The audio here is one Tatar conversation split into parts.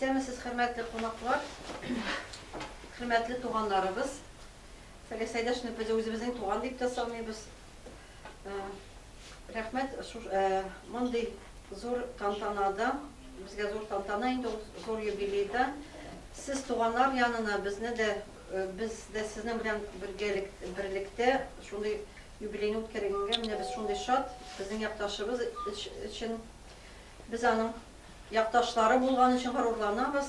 Исәнмесез, хөрмәтле кунаклар, хөрмәтле туганнарыбыз. Салих Сәйдәшевны без үзебезнең туган дип тә саныйбыз. Рәхмәт, мондый зур тантанада, безгә зур тантана инде ул, зур юбилейда. Сез туганнар янына безне дә, без дә сезнең белән бергәлек, берлектә шундый юбилейны үткәргәнгә менә без шундый шат, безнең якташыбыз өчен, без аның якташлары булган өчен горурланабыз.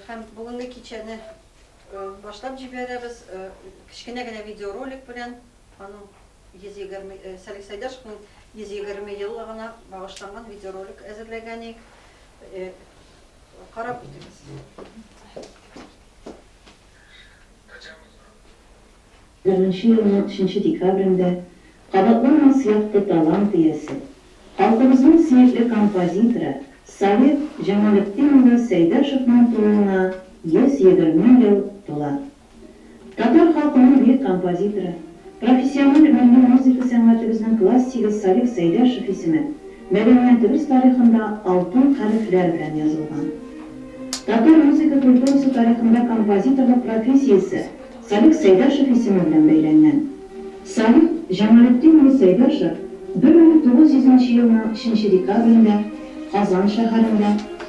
Һәм бүгенге кичәне башлап җибәрәбез кечкенә генә видеоролик белән, аның 120, Салих Сәйдәшевның 120 еллыгына багышланган видеоролик әзерләгән идек. Карап үтегез. Егерменче елның өченче декабрендә кабатланмас якты талант иясе, халкыбызның сөекле композиторы Салих Җамалетдин улы Сәйдәшевның тууына 120 ел тула. Татар халкының бөек композиторы, профессиональ милли музыка сәнгатебезнең классигы Салих Сәйдәшев исеме мәдәниятебез тарихында алтын хәрефләр белән язылган. Татар музыка культурасы тарихында композиторлык профессиясе Салих Сәйдәшев исеме белән бәйләнгән. Салих Җамалетдин улы Сәйдәшев 1900 нче елның өченче декабрендә Казан шәһәрендә,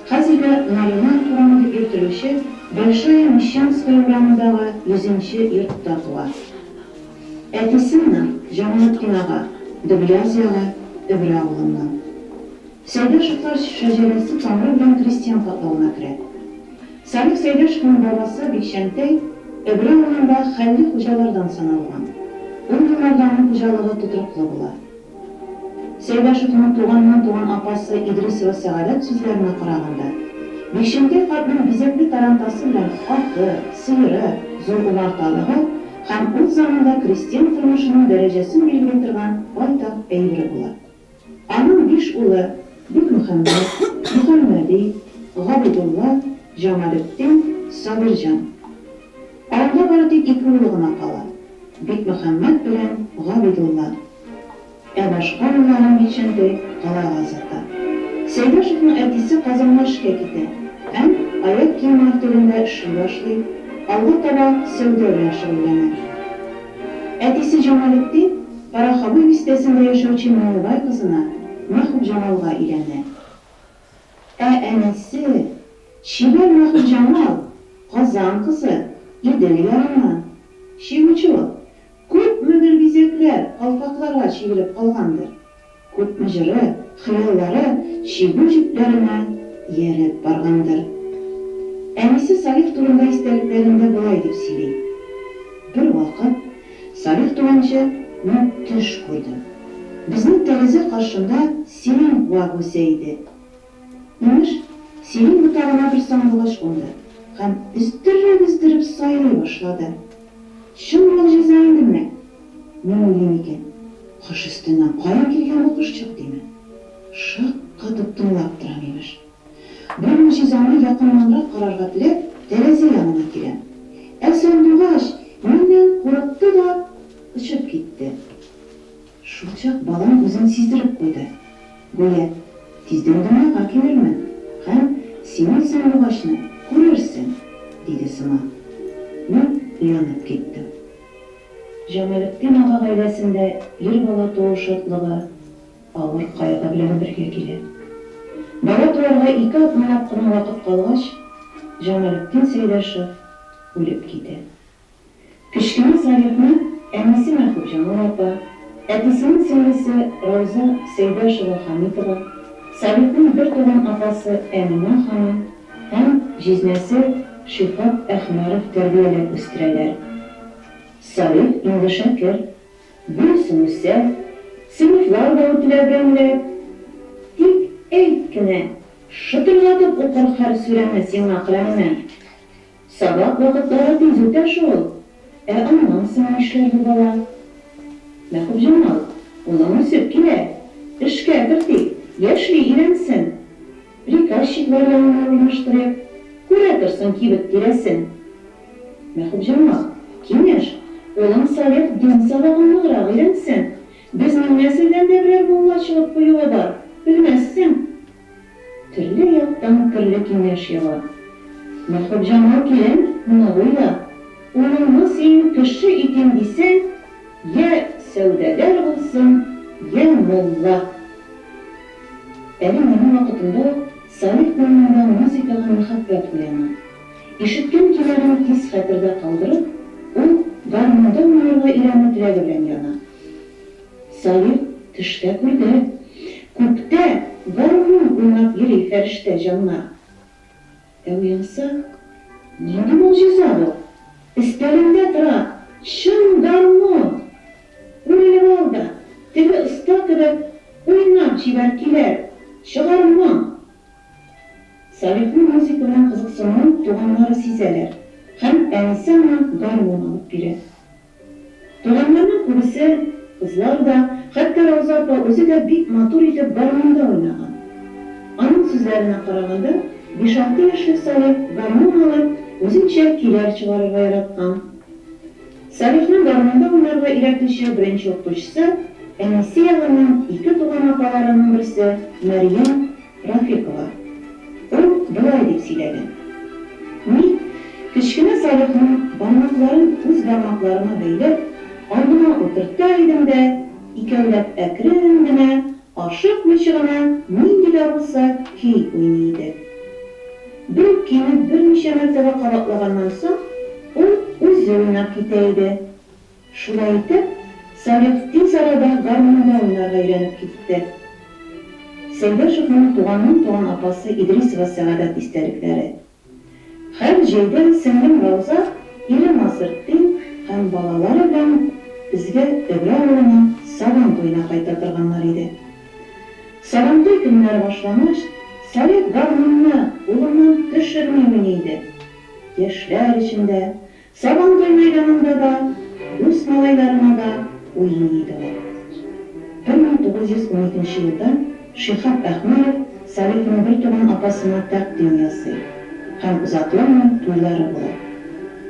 хәзерге Нариманов урамы дип йөртелүче Большая Мещанская урамындагы йөзенче йортта туа. Әтисе аның, Җамалетдин ага, Дөбьяз ягы, Өбрә авылыннан. Сәйдәшевлар шәҗәрәсе тамыры белән крестьян катлавына керә. Салих Сәйдәшевның бабасы Бикчәнтәй Өбрә авылында хәлле хуҗалардан саналган. Ул елларда аның хуҗалыгы тотрыклы була. Сәйдәшевның туганнан туган апасы Идрисова Сәгадәт сүзләренә караганда, Бикчәнтәй картның бизәкле тарантасы белән аты, сыеры, зур умарталыгы һәм ул заманда крестьян тормышының дәрәҗәсен билгели торган байтак әйбере була. Аның биш улы, Бикмөхәммәт, Мөхәммәди, Габидулла, Җамалетдин, Сабирҗан. Авылда бары тик ике улы гына кала, Бикмөхәммәт белән Габидулла. Ә башка улларын Бикчәнтәй калага озата. Сәйдәшевның әтисе Казанга эшкә китә һәм аяк киеме артелендә эшли башлый, алга таба сәүдә белән шөгыльләнә. Әтисе Җамалетдин Пороховой бистәсендә яшәүче Миңлебай кызына Мәхүбҗамалга өйләнә. Ә әнисе, чибәр Мәхүбҗамал, Казан кызы, Идел ярыннан. Чигүче ул. Күпме гөлбизәкләр калфакларга чигелеп калгандыр, күпме җыры, хыяллары чигү җепләренә ияреп баргандыр. Әнисе Салих турында истәлекләрендә болай дип сөйли, Бервакыт, Салих туганчы, мин төш күрдем. Безнең тәрәзә каршында сирень куагы үсә иде. Имеш, сирень ботагына бер сандугач кунды һәм өздереп-өздереп сайрый башлады. Чын могҗиза инде менә! Мин уйлыйм икән, кош өстеннән каян килгән бу кошчык, димен. Шаккатып тыңлап торам, имеш. Бу могҗизаны якыннанрак карарга теләп, тәрәзә янына киләм. Ә сандугач миннән курыкты да очып китте. Шулчак балам үзен сиздереп куйды. Гүя, тиздән дөньяга килермен һәм син ул сандугачны күрерсең, диде сыман. Мин уянып киттем. Җамалетдин ага гаиләсендә ир бала туу шатлыгы авыр кайгы белән бергә килә. Бала туарга ике атналап кына вакыт калгач, Җамалетдин Сәйдәшев үлеп китә. Кечкенә Салихны әнисе Мәхүбҗамал апа, әтисенең сеңлесе Рауза Сәйдәшева-Хәмитова, Салихның бертуган апасы Әминә ханым һәм җизнәсе Шиһап Әхмәров тәрбияләп үстерәләр. Салих инде шәкерт, буй-сын үсә, сыйныфлар да үтелә берәмләп. Тик әйт кенә, шытырдатып укыр һәр сүрәне сиңа Коръәннән. Сабак вакытлары тиз үтә шул. Ә аннан соң нишләр бу бала? Мәхүбҗамал, улың үсеп килә. Эшкә кертик, яшьли өйрәнсен. Приказчиклар янына урнаштырыйк, күрә торсын кибет тирәсен. Мәхүбҗамал, киңәш, улың Салих дин сабагын ныграк өйрәнсен. Безнең нәселдән дә берәр мулла чыгып куюы бар, белмәссең. Төрле яктан төрле киңәш ява. Мөхебҗамал килен, нык уйла, улыңны син кеше итим дисәң, йә сәүдәгәр булсын, йә мулла. Әле минем вакытында ук Салих күңелендә музыкага мәхәббәт уяна. Ишеткән көйләрен тиз хәтердә калдырып, ул гармунда уйнарга өйрәнү теләге белән яна. Салих төштә күрде, күктә гармун уйнап йөри фәрештә җаннар. Ә уянса, нинди могҗиза бу? Өстәлендә тора чын гармун! Үрелеп ал да, теге оста кебек уйнап җибәр көйләр, чыгар моң! Салихның музыка белән кызыксынуын туганнары сизәләр һәм әнисе аңа гармун алып бирә. Туганнарның күбесе, кызлар да, хәтта Рауза апа үзе дә бик матур итеп гармунда уйнаган. Аның сүзләренә караганда, биш-алты яшьлек Салих гармун алып, үзенчә көйләр чыгарырга яраткан. Салихның гармунда уйнарга өйрәтүче беренче укытучысы, әнисе ягыннан ике туган апаларының берсе Мәрьям Рафикова. Ул болай дип сөйләгән, Мин, кечкенә Салихның бармакларын үз бармакларыма бәйләп, алдыма утырта идем дә, икәүләп әкрен генә, ашыкмыйча гына нинди дә булса көй уйный идек. Бер үк көйне берничә мәртәбә кабатлаганнан соң, ул үзе уйнап китә иде. Шулай итеп, Салих тиз арада гармунда уйнарга өйрәнеп китте. Сәйдәшевның туганның туган апасы Идрисова Сәгадәт истәлекләре. Һәр җәйдә сеңлем Рауза ире Насыртдин һәм балалары белән безгә Өбрә авылына Сабан туена кайта торганнар иде. Сабантуй көннәре башлангач, Салих гармунны кулыннан төшерми уйный иде. Яшьләр эчендә, Сабантуй мәйданында да, дус малайларына да уйный иде ул. 1912 нче елда Шиһап Әхмәров Салихның бертуган апасына тәкъдим ясый һәм озакламый туйлары була.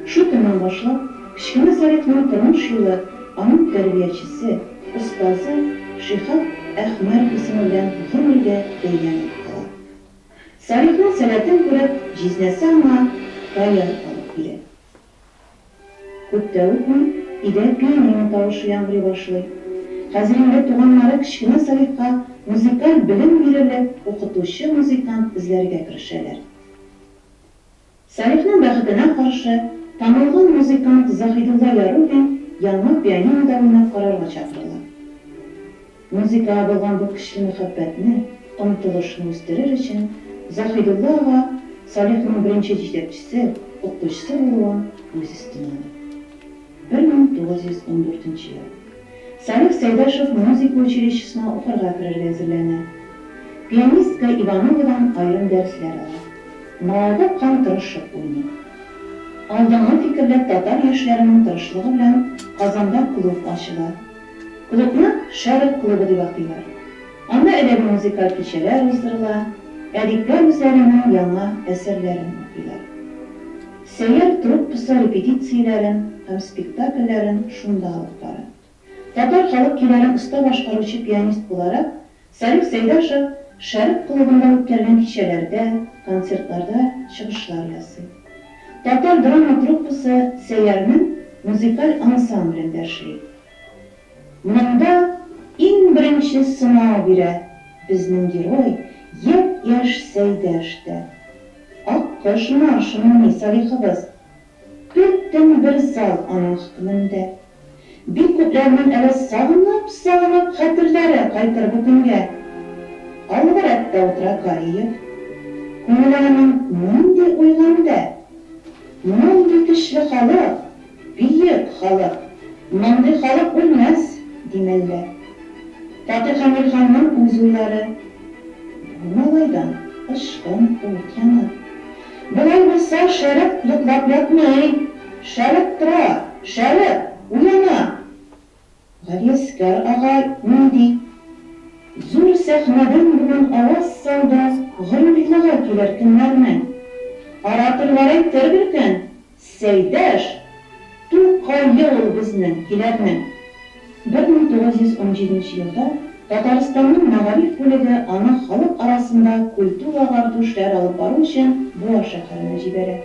Шул көннән башлап, кечкенә Салихның тормыш юлы аның тәрбиячесе, остазы Шиһап Әхмәров исеме белән гомергә бәйләнеп кала. Салихның сәләтен күреп, җизнәсе аңа рояль алып бирә. Күп тә үтми, өйдә пианино тавышы яңгырый башлый. Хәзер инде туганнары кечкенә Салихка музыкаль белем бирерлек укытучы-музыкант эзләргә керешәләр. Салихның бәхетенә каршы, танылган музыкант Заһидулла Яруллин яңа пианинода уйнап карарга чакырыла. Музыкага булган бу көчле мәхәббәтне, омтылышны үстерер өчен Заһидулла ага Салихның беренче җитәкчесе, укытучысы булуын үз өстенә ала. 1914 нче ел. Салих Сәйдәшев музыка училищесына укырга керергә әзерләнә. Пианистка Ивановадан аерым дәресләр ала. Мавыгып һәм тырышып уйный. Алдынгы фикерле татар яшьләренең тырышлыгы белән Казанда клуб ачыла. Клубны Шәрык клубы дип атыйлар. Анда әдәби музыкаль кичәләр уздырыла, әдипләр үзләренең яңа әсәрләрен укыйлар. Сәйяр труппасы репетицияләрен һәм спектакльләрен шунда алып бара. Татар халык көйләрен оста башкаручы пианист буларак, Салих Сәйдәшев Шәрык клубында үткәргән кичәләрдә, концертларда чыгышлар ясый. Татар драма труппасы Сәйярның музыкаль ансамблендә эшли. Монда иң беренче сынау бирә безнең герой япь-яшь Сәйдәш тә. Аккош маршын уйный Салихыбыз. Бөтен бер зал аның хөкемендә. Бик күпләрнең әле сагынып-сагынып хәтерләре кайтыр бу көнгә. Алгы рәттә утыра Кариев. Күңеле аның нинди уйганда? Мондый көчле халык, бөек халык, мондый халык үлмәс, ди мәллә? Фатих Әмирханның үз уйлары. Бу малайдан очкын ут яна. Болай булса, Шәрык йоклап ятмый. Шәрык тора, Шәрык уяна! Галиәсгар ага ни ди? Зур сәхнәдән бүген аваз салды горурлыгы килер көннәрнең. Ораторлар әйтер беркөн, Сәйдәш, Тукае ул безнең, киләрнең. 1917 елда. Татарстанның мәгариф бүлеге аны халык арасында культура-агарту эшләре алып бару өчен Буа шәһәренә җибәрә.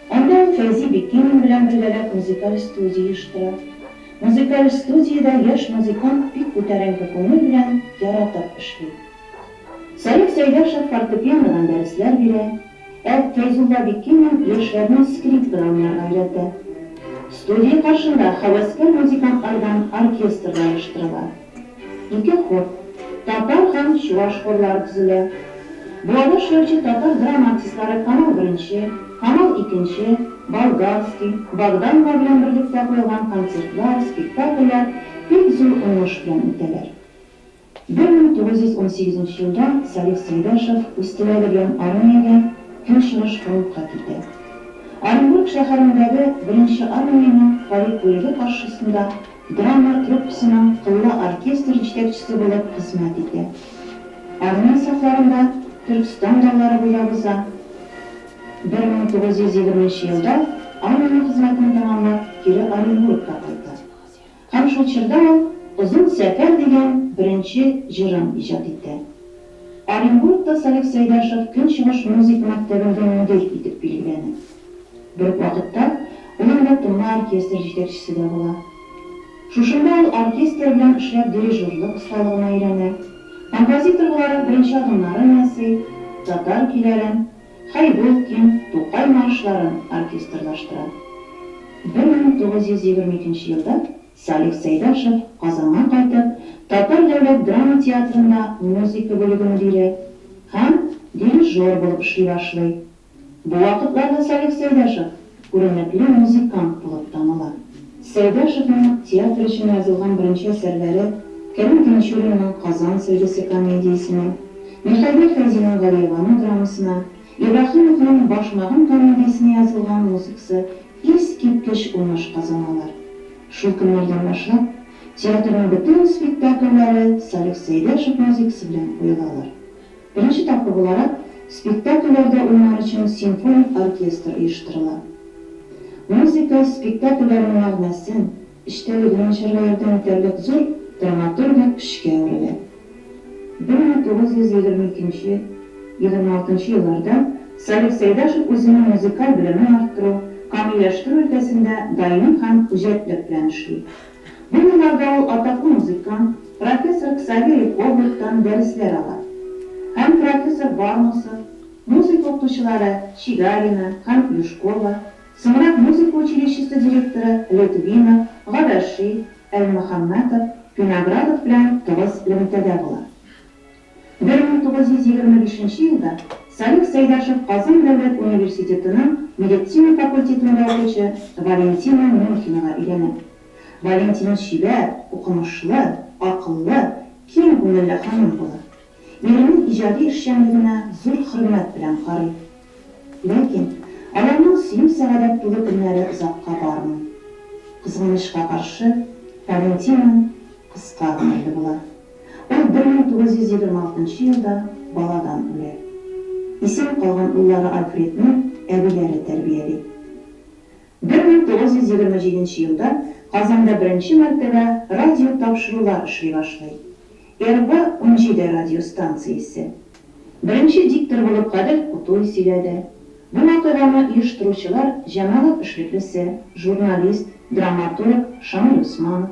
Анда ул Фәйзи Биккинин белән бергәләп музыкаль студия оештыра. Музыкаль студиядә яшь музыкант бик күтәренке күңел белән, яратып эшли. Салих Сәйдәшев фортепианодан дәресләр бирә, ә Фәйзулла Биккинин яшьләрне скрипкада уйнарга өйрәтә. Студия каршында һәвәскәр музыкантлардан оркестр да оештырыла. Ике хор, татар һәм чуаш хорлары төзелә. Буада эшләүче татар драма артистлары Камал Беренче, Камал Икенче, Болгарский, Богданова белән берлектә куелган концертлар, спектакльләр бик зур уңыш белән үтәләр. 1918 нче елда Салих Сәйдәшев үз теләге белән армиягә, Көнчыгыш фронтка китә. Оренбург шәһәрендәге Беренче армиянең политбүлеге каршысында драма труппасының кыллы оркестр җитәкчесе булып хезмәт итә. Армия сафларында Төркстан даулары буйлап уза. 1920 нче елда армия хезмәтен тәмамлап, кире Оренбургка кайта. Һәм шул чорда ул Озын сәфәр дигән беренче җырын иҗат итә. Оренбургта Салих Сәйдәшев Көнчыгыш музыка мәктәбендә мөдир итеп билгеләнә. Бер үк вакытта ул анда тынлы оркестр җитәкчесе дә була. Шушында ул оркестр белән эшләп дирижерлык осталыгына өйрәнә, композитор буларак беренче адымнарын ясый, татар көйләрен, Хәйбулкин, Тукай маршларын оркестрлаштыра. 1922 нче елда Салих Сәйдәшев Казанга кайтып, Татар дәүләт драма театрында музыка бүлеге мөдире һәм дирижер булып эшли башлый. Бу вакытларда Салих Сәйдәшев күренекле музыкант булып таныла. Сәйдәшевның театр өчен язылган беренче әсәрләре Кәрим Тинчуринның Казан сөлгесе комедиясенә, Мирхәйдәр Фәйзинең Галиябану драмасына, Ибраһимовның Башмагым комедиясенә язылган музыкасы искиткеч уңыш казаналар. Шул көннәрдән башлап, театрның бөтен спектакльләре Салих Сәйдәшев музыкасы белән куелалар. Беренче тапкыр буларак, спектакльләрдә уйнар өчен симфоник оркестр оештырыла. Музыка спектакльләрнең мәгънәсен, эчтәлеген ачарга ярдәм итәрлек зур драматургик көчкә әверелә. 1922 нче, 26 нчы елларда Салих Сәйдәшев үзенең музыкаль белемен арттыру, камилләштерү өлкәсендә даими һәм үҗәтлек белән эшли. Бу елларда ул атаклы музыкант, профессор Ксаверий Ковруктан дәресләр ала. Һәм профессор Барнусов, музыка укытучылары Чигарина һәм Юшкова, соңрак музыка училищесы директоры Литвинов, Гадаши, Әлмөхәммәтов, Виноградов белән тыгыз элемтәдә була. 1925 нче елда Салих Сәйдәшев Казан дәүләт университетының медицина факультетында укучы Валентина Мухинага өйләнә. Валентина чибәр, укымышлы, акыллы, киң күңелле ханым була. Иренең иҗади эшчәнлегенә зур хөрмәт белән карый. Ләкин аларның сөю-сәгадәт тулы көннәре озакка бармый. Кызганычка каршы, Валентина кыска гомерле була. Ул 1926 нчы елда баладан үлә. Исән калган уллары Альфредны әбиләре тәрбияли. 1927 нче елда Казанда беренче мәртәбә радиотапшырулар эшли башлый. РВ-17 радиостанциясе. Беренче диктор булып Гадел Кутуй сөйләде. Бу вакыйганы оештыручылар җәмәгать эшлеклесе, журналист, драматург Шамил Усманов,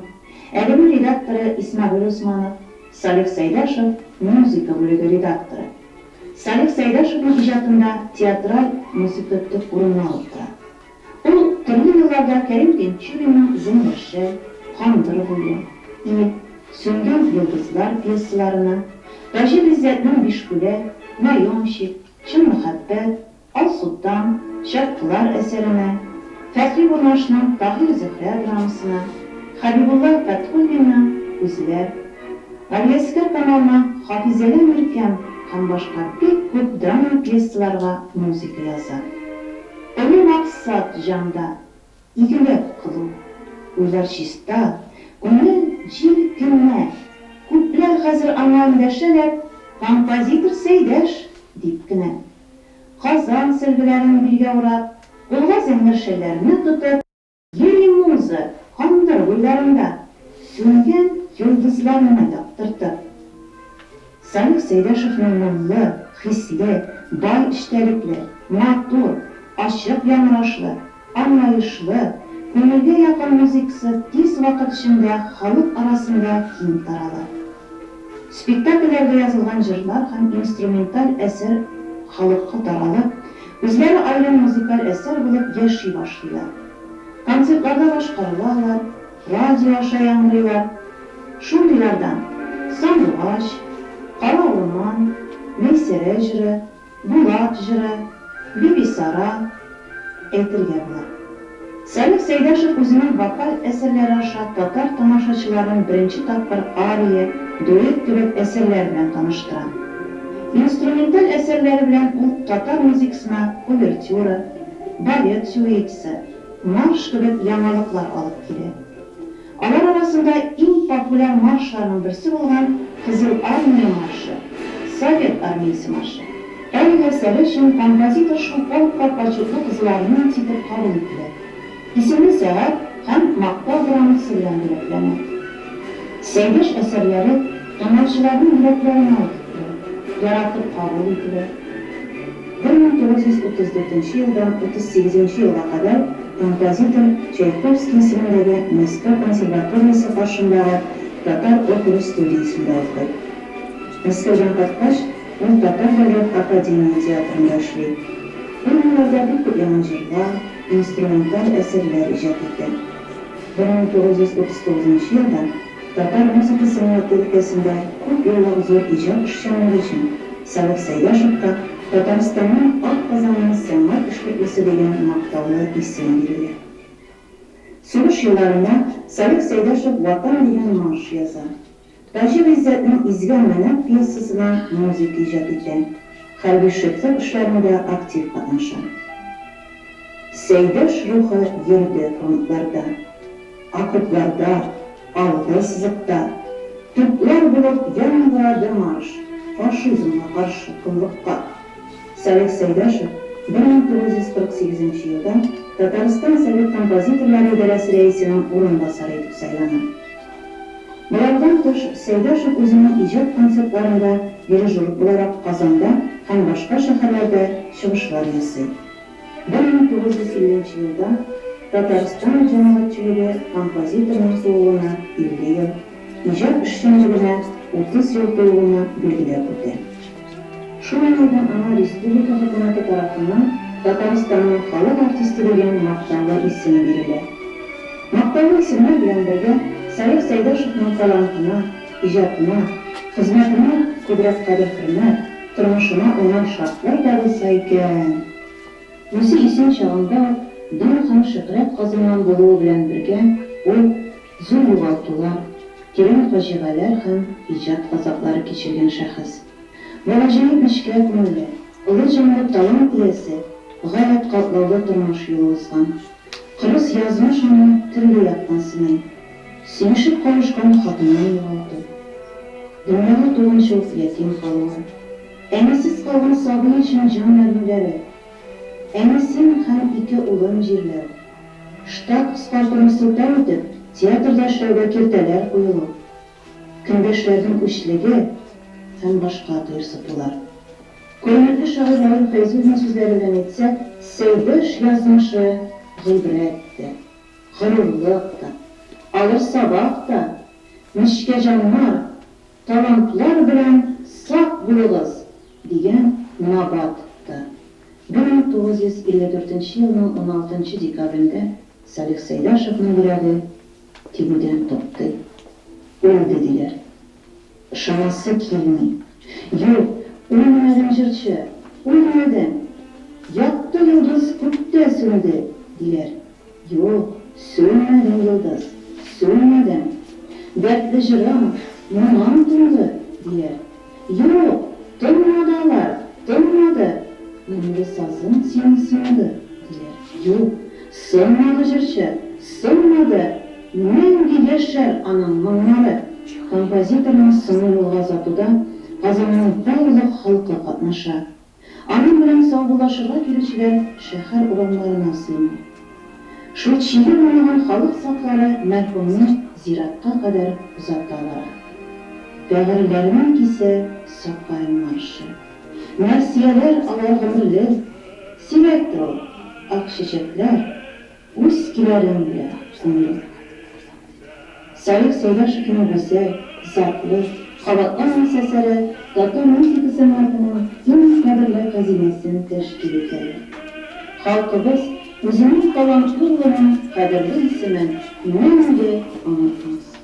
әлеге редакторы Исмәгыйль Усманов, Салих Сәйдәшев, музыка бүлеге редакторы. Салих Сәйдәшевның иҗатында театраль музыка төп урынны алып тора. Ул төрле елларда Кәрим Тинчуринның Зәңгәр шәл, Кандыр буе, Ил, Сүнгән йолдызлар пьесаларына, Таҗи Гыйззәтнең Бишбүләк, Наемщик, Чын мәхәббәт, Алсу таң, Чаткылар әсәренә, Фәхри Бурнашның Таһир-Зөһрә драмасына, Хәбибулла Фәтхуллинның Күзләр, Галиәсгар Камалның Хафизәлә Миркәм һәм башка бик күп драма-пьесаларга музыка яза. Олы максат җанда, игелек кылу. Уйлар чиста, күңел җилкенә. Күпләр хәзер аңа эндәшәләр, Композитор Сәйдәш, дип кенә. Казан сөлгеләрен билгә урап, кулга зәңгәр шәлләрне тотып, йөри муза кандыр буйларында, сүнгән йолдызларны яктыртып. Салих Сәйдәшевның моңлы, хисле, бай эчтәлекле, матур, ачык яңгырашлы, аңлаешлы, күңелгә якын музыкасы тиз вакыт эчендә халык арасында киң тарала. Спектакльләргә язылган җырлар һәм инструменталь әсәр халыкка таралып, үзләре аерым музыкаль әсәр булып яши башлыйлар. Концертларда башкарыла алар, радио аша яңгырыйлар. Шундыйлардан, Сандугач, Кара урман, Мәйсәрә җыры, Булат җыры, Бибисара әйтергә була. Салих Сәйдәшев үзенең вокаль әсәрләре аша татар тамашачыларын беренче тапкыр ария, дуэт кебек әсәрләр белән таныштыра. Инструменталь әсәрләре белән ул татар музыкасына увертюра, балет сюитасы, марш кебек яңалыклар алып килә. Алар арасында иң популяр маршларның берсе булган Кызыл Армия маршы, Совет Армиясе маршы. Әлеге әсәре өчен композитор шул полкка почетлы Кызыл Армеец итеп кабул ителә. Исемле сәгать һәм Мактау грамотасы белән бүләкләнә. Сәйдәш әсәрләре тыңлаучыларның йөрәкләренә үтеп керә, яратып кабул ителә. 1934 нче елдан 38 нче елга кадәр композитор Чайковский исемендәге Мәскәү консерваториясе каршындагы Татар опера студиясендә укый. Мәскәүдән кайткач, ул Татар дәүләт академия театрында эшли. Ул елларда бик күп яңа җырлар, инструменталь әсәрләр иҗат итә. 1939 нчы елда Татар музыка сәнгате өлкәсендә күп еллык зур иҗат эшчәнлеге өчен Салих Сәйдәшевка Татарстанның атказанган сәнгать эшлеклесе дигән мактаулы исем бирелә. Сугыш елларында Салих Сәйдәшев Ватан дигән марш яза. Таҗи Гыйззәтнең Изге амәнәт пьесасына музыка иҗат итә, хәрби шефлык эшләрендә актив катнаша. Сәйдәш рухы йөрде фронтларда. Окопларда, алгы сызыкта. Туплар булып яңгырады марш, Фашизмга каршы коллыкка. Салих Сәйдәшев 1948 нче елда Татарстан Совет композиторлары идарәсе рәисенең урынбасары итеп сайлана. Болардан тыш, Сәйдәшев үзенең иҗат концертларында дирижер буларак Казанда һәм башка шәһәрләрдә чыгышлар ясый. 1950 нче елда Татарстан җәмәгатьчелеге композиторның тууына 50 ел, иҗат эшчәнлегенә 30 ел тулуны билгеләп үтә. Шул уңайдан аңа республика хөкүмәте тарафыннан Татарстанның халык артисты дигән мактаулы исем бирелә. Мактаулы исемнәр белән бергә Салих Сәйдәшевның талантына, иҗатына, хезмәтенә күбрәк кадер-хөрмәт, тормышына уңай шартлар табылса икән! Үзе исән чагында ук дан һәм шөһрәт казанган булуы белән бергә, ул зур югалтулар, тирән фаҗигаләр һәм иҗат газаплары кичергән шәхес. Бу гаҗәеп нечкә күңелле, олы җанлы талант иясе гаять катлаулы тормыш юлы узган. Кырыс язмыш аны төрле яктан сыный. Сөешеп кавышкан хатынын югалту, дөньяга туганчы ук ятим калуы, Әнисез калган сабый өчен җан әрнүләре, әнисен һәм ике улын җирләү, штат кыскартуны сылтау итеп, театрда эшләүгә киртәләр куелу, көндәшләрнең үчлеге һәм башка кыерсытулар. Күренекле шагыйрь Равил Фәйзуллин сүзләре белән әйтсәк, Сәйдәш язмышы гыйбрәт тә, горурлык та, авыр сабак та, нечкә җаннар, Талантлар белән сак булыгыз! Дигән набат та. 1954 нче елның уналтынчы декабрендә Салих Сәйдәшевның йөрәге тибүдән туктый. Үлде, диләр. Ышанасы килми. Юк, үлмәдең, җырчы, үлмәдең! Якты йолдыз күктә сүнде, диләр. Юк, сүнмәдең, йолдыз, сүнмәдең. Дәртле җырың, моңың тынды, диләр. Юк, тынмады алар, тынмады. Моңлы сазың синең сынды, диләр. Юк, сынмады җырчы, сынмады, мәңге яшәр аның моңнары. Композиторны соңгы юлга озатуда Казанның барлык халкы катнаша. Аның белән саубуллашырга килүчеләр шәһәр урамнарына сыймый. Шул чиге булмаган халык сафлары мәрхүмне зиратка кадәр озата бара. Бәгырьләрне кисә Сакай маршы. Мәрсияләр алар гомерле, Сирәктер ул, ак чәчәкләр, Үз көйләрең белән күңелем. Салих Сәйдәшевның гүзәл, затлы, кабатланмас әсәре татар музыка сәнгатенең иң кадерле хәзинәсен тәшкил итәләр. Халкыбыз үзенең талантлы улының кадерле исемен мәңге онытмас.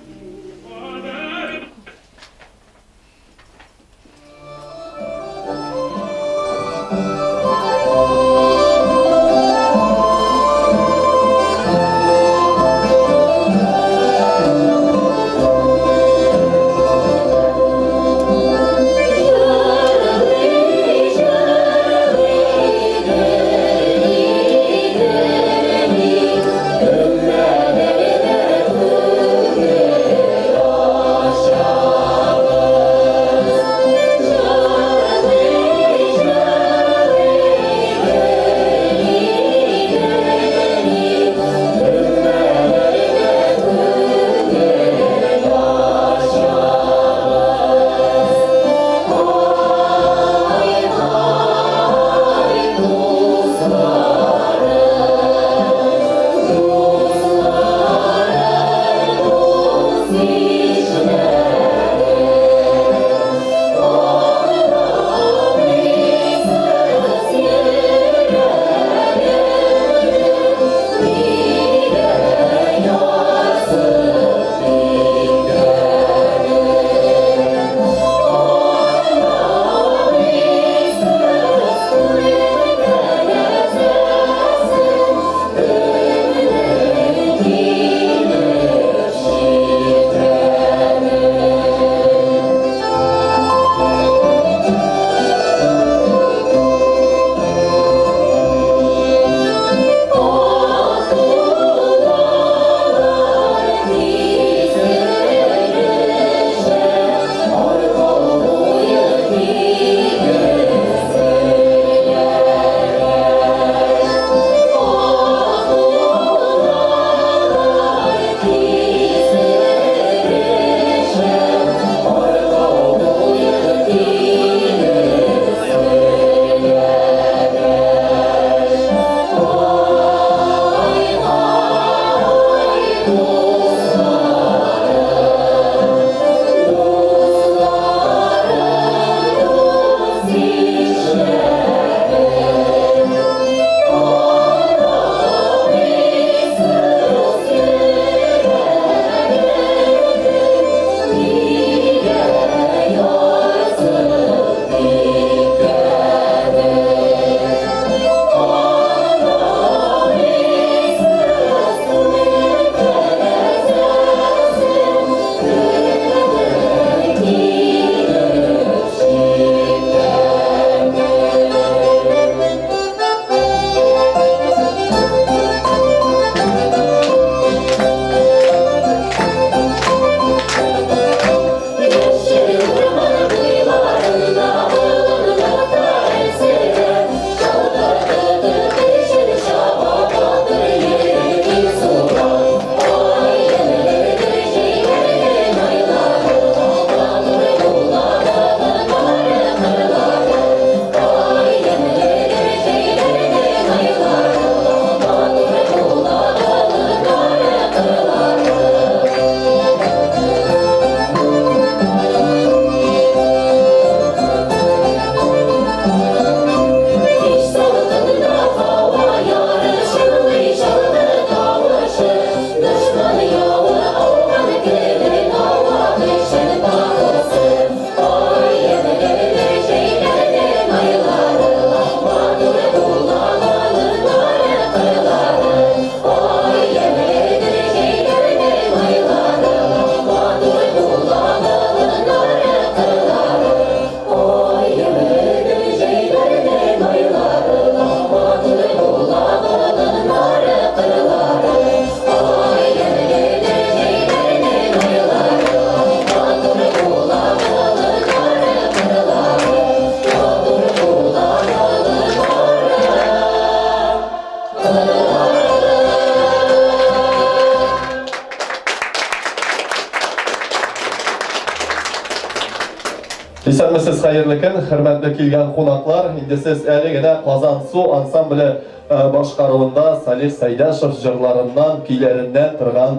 Исәнмесез, хәерле көн, хөрмәтле килгән кунаклар. Инде сез әле генә Казансу ансамбле башкаруында Салих Сәйдәшев җырларыннан, көйләреннән торган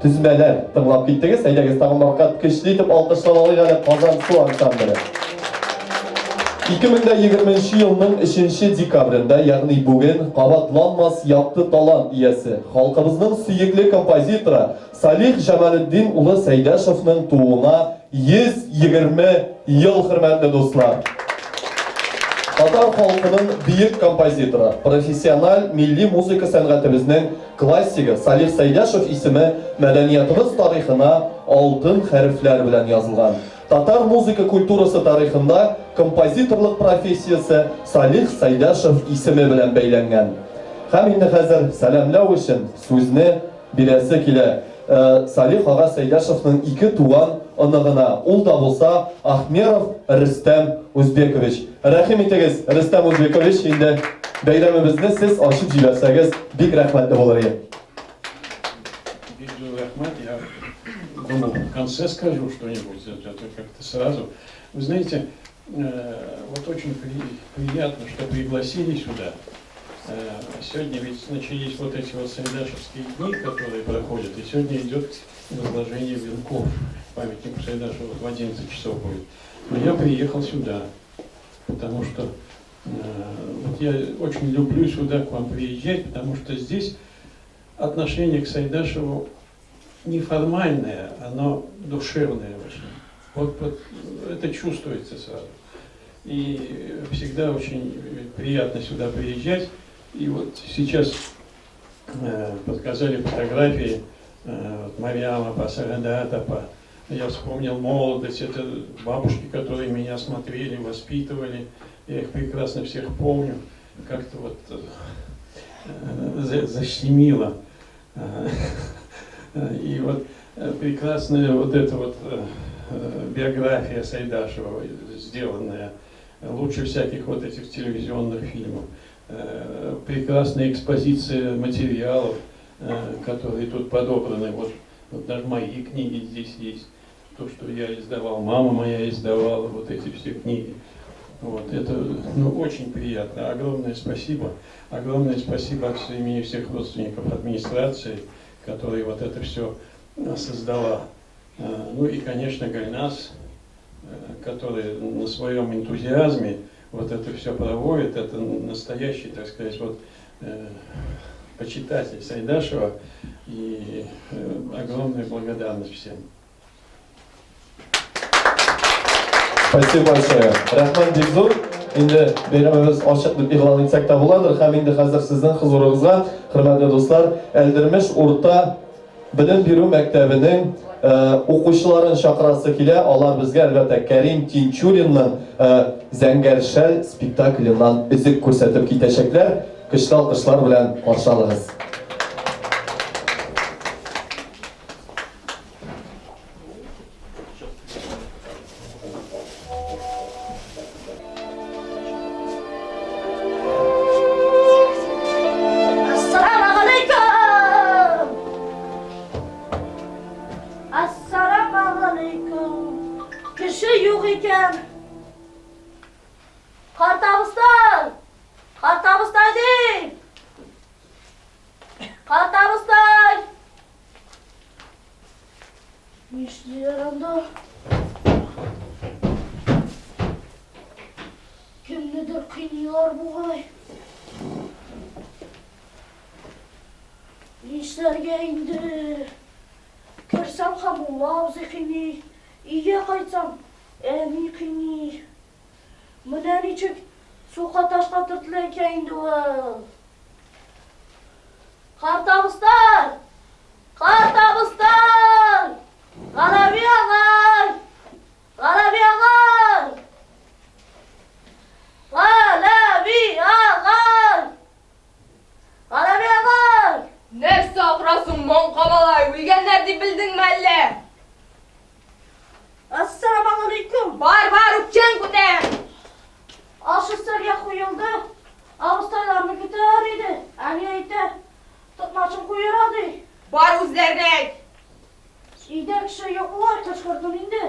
төзмәләр тыңлап киттегез. Әйдәгез, тагын бер кат көчле итеп алкышлап алыйк әле Казансу ансамбле. 2020 елның 3 декабрендә, ягъни бүген, кабатланмас якты талант иясе, халкыбызның сөекле композиторы Салих Җамалетдин улы Сәйдәшевның тууына 120 ел, хөрмәтле дуслар! Татар халкының бөек композиторы, профессиональ милли музыка сәнгатебезнең классигы Салих Сәйдәшев исеме мәдәниятыбыз тарихына алтын хәрефләр белән язылган. Татар музыка культурасы тарихында композиторлык профессиясе Салих Сәйдәшев исеме белән бәйләнгән. Һәм инде хәзер сәламләү өчен сүзне Бирәсе килә Салих ага Сәйдәшевның ике туган оныгына, ул да булса Ахмеров Рөстәм Узбекович. Рәхим итегез, Рөстәм Узбекович, инде бәйрәмебезне сез ачып җибәрсәгез, бик рәхмәтле булыр идем. Бик зур рәхмәт, я думал, в конце скажу что-нибудь, а то как-то сразу. Вы знаете, вот очень приятно, что пригласили сюда. Сегодня ведь начались вот эти вот сайдашевские дни, которые проходят, и сегодня идет возложение венков памятнику Сайдашеву, в 11 часов будет. Но я приехал сюда, потому что вот я очень люблю сюда к вам приезжать, потому что здесь отношение к Сайдашеву неформальное, оно душевное очень. Вот, вот это чувствуется сразу. И всегда очень приятно сюда приезжать. И вот сейчас показали фотографии Мариама Пасагадатапа. Я вспомнил молодость, это бабушки, которые меня смотрели, воспитывали. Я их прекрасно всех помню. Как-то вот защемило. И вот прекрасная вот эта вот биография Сайдашева, сделанная лучше всяких вот этих телевизионных фильмов. Прекрасная экспозиция материалов, которые тут подобраны. Вот, вот даже мои книги здесь есть. То, что я издавал, мама моя издавала, вот эти все книги. Вот, это ну, очень приятно. Огромное спасибо. Огромное спасибо от имени всех родственников администрации, которая вот это все создала. Ну и, конечно, Гальнас, который на своем энтузиазме вот это все проводит, это настоящий, так сказать, вот, почитатель Сайдашева. И огромная благодарность всем. Спасибо большое. Рәхмәт бик зур. Инде бәйрәмебез ачык дип игълан итсәк тә буладыр. Һәм инде хәзер сезнең хозурыгызга, хөрмәтле дуслар, Әлдермеш урта белем бирү мәктәбенең укучыларын чакырасы килә. Алар безгә, әлбәттә, Кәрим Тинчуринның Зәңгәр шәл спектакленнан өзек күрсәтеп китәчәкләр. Көчле алкышлар белән каршы алыгыз. Кеше юк икән. Карт абыстай! Карт абыстай дим! Карт абыстай! Нишлиләр анда? Кемнедер кыйныйлар бугай. Нишләргә инде? Керсәм Хамулла абзый кыйный, өйгә кайтсам, әни кыйный. Менә ничек сука ташка төртелә икән инде ул. Карт абыстай! Карт абыстай! Гарәби агай! Гарәби агай! Гарәби агай! Гарәби агай! Нәрсә акырасың, маңка малай, үлгәннәр дип белдеңме әллә? Ассаламалейкум! Бар, бар, үпкәң күтәр! Аш өстәлгә куелды. Абыстайларны көтәр иде. Әни әйтә, токмачын куера ди. Бар үзләренә әйт. Өйдә кеше юк бугай, кычкырдым инде.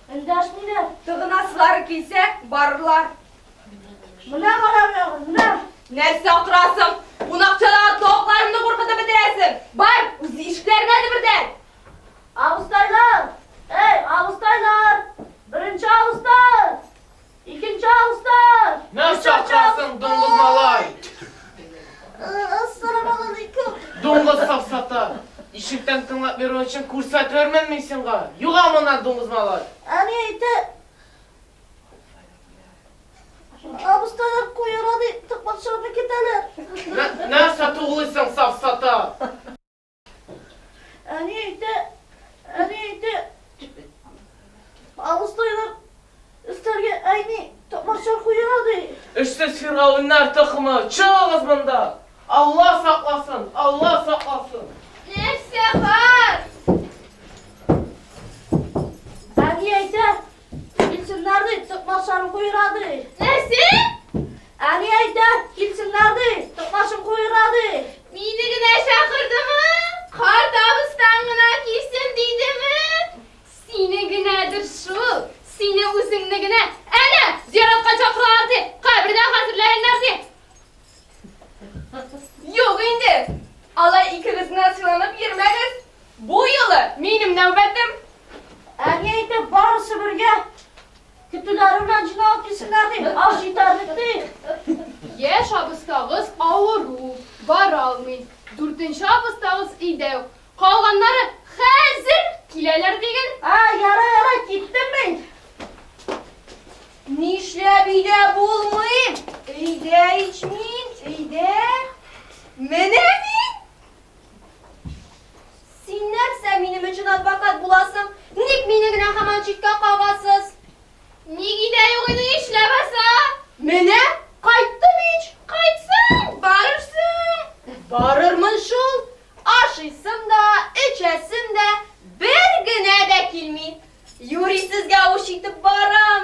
Эндәшмиләр. Тыгынасылары килсә, барырлар. Менә Галәви агай, менә. Нәрсә акырасың? Кунакчадагы тавыкларымны куркытып бетерәсең. Бар, үз ишекләренә дөбердәт. Абыстайлар! Эй, абыстайлар! Беренче абыстай! Икенче абыстай! Нәрсә акырасың, дуңгыз малай? Әссәламәгаләйкүм! Дуңгыз сафсата! Ишектән тыңлап йөрү өчен күрсәтермен мин сиңа! Югал моннан, дуңгыз малай! Әни әйтә, абыстайлар куера ди, тыкмак чыгып китәләр. Нәрсә туглыйсың, сафсата? Әни әйтә, әни әйтә, абыстайлар өстәлгә әйни токмачлар куера ди. Эшсез фиргавеннәр токымы, чыгыгыз монда! Алла сакласын, Алла сакласын! Нәрсә бар? Әни әйтә, килсеннәр ди, токмачларын куера ди. Нәрсә? Әни әйтә, килсеннәр ди, токмачын куера ди. Мине генә чакырдымы? Карт абыстаң гына килсен дидеме? Сине генәдер шул, сине үзеңне генә. Әнә, зиратка чакыралар ди, кабер дә хәзерләгәннәр ди. Юк инде, алай икегез генә сыйланып йөрмәгез. Бу юлы минем нәүбәтем. Әни әйтә, барысы бергә көтүләре белән җыйналып килсеннәр ди, аш җитәрлек ди. Яшь абыстагыз авыру, бара алмый. Дүртенче абыстагыз өйдә юк. Калганнары хәзер киләләр диген. Ә, ярай, ярай, киттем мин. Нишләп өйдә булмыйм? Өйдә ич мин, өйдә. Менә мин! Син нәрсә минем өчен адвокат буласың? Ник мине генә һаман читкә кагасыз? Ник өйдә юк идең ич, ләбаса? Менә, кайттым ич. Кайтсаң, барырсың. Барырмын шул. Ашыйсым да, эчәсем дә бер генә дә килми. Юри сезгә үч итеп барам.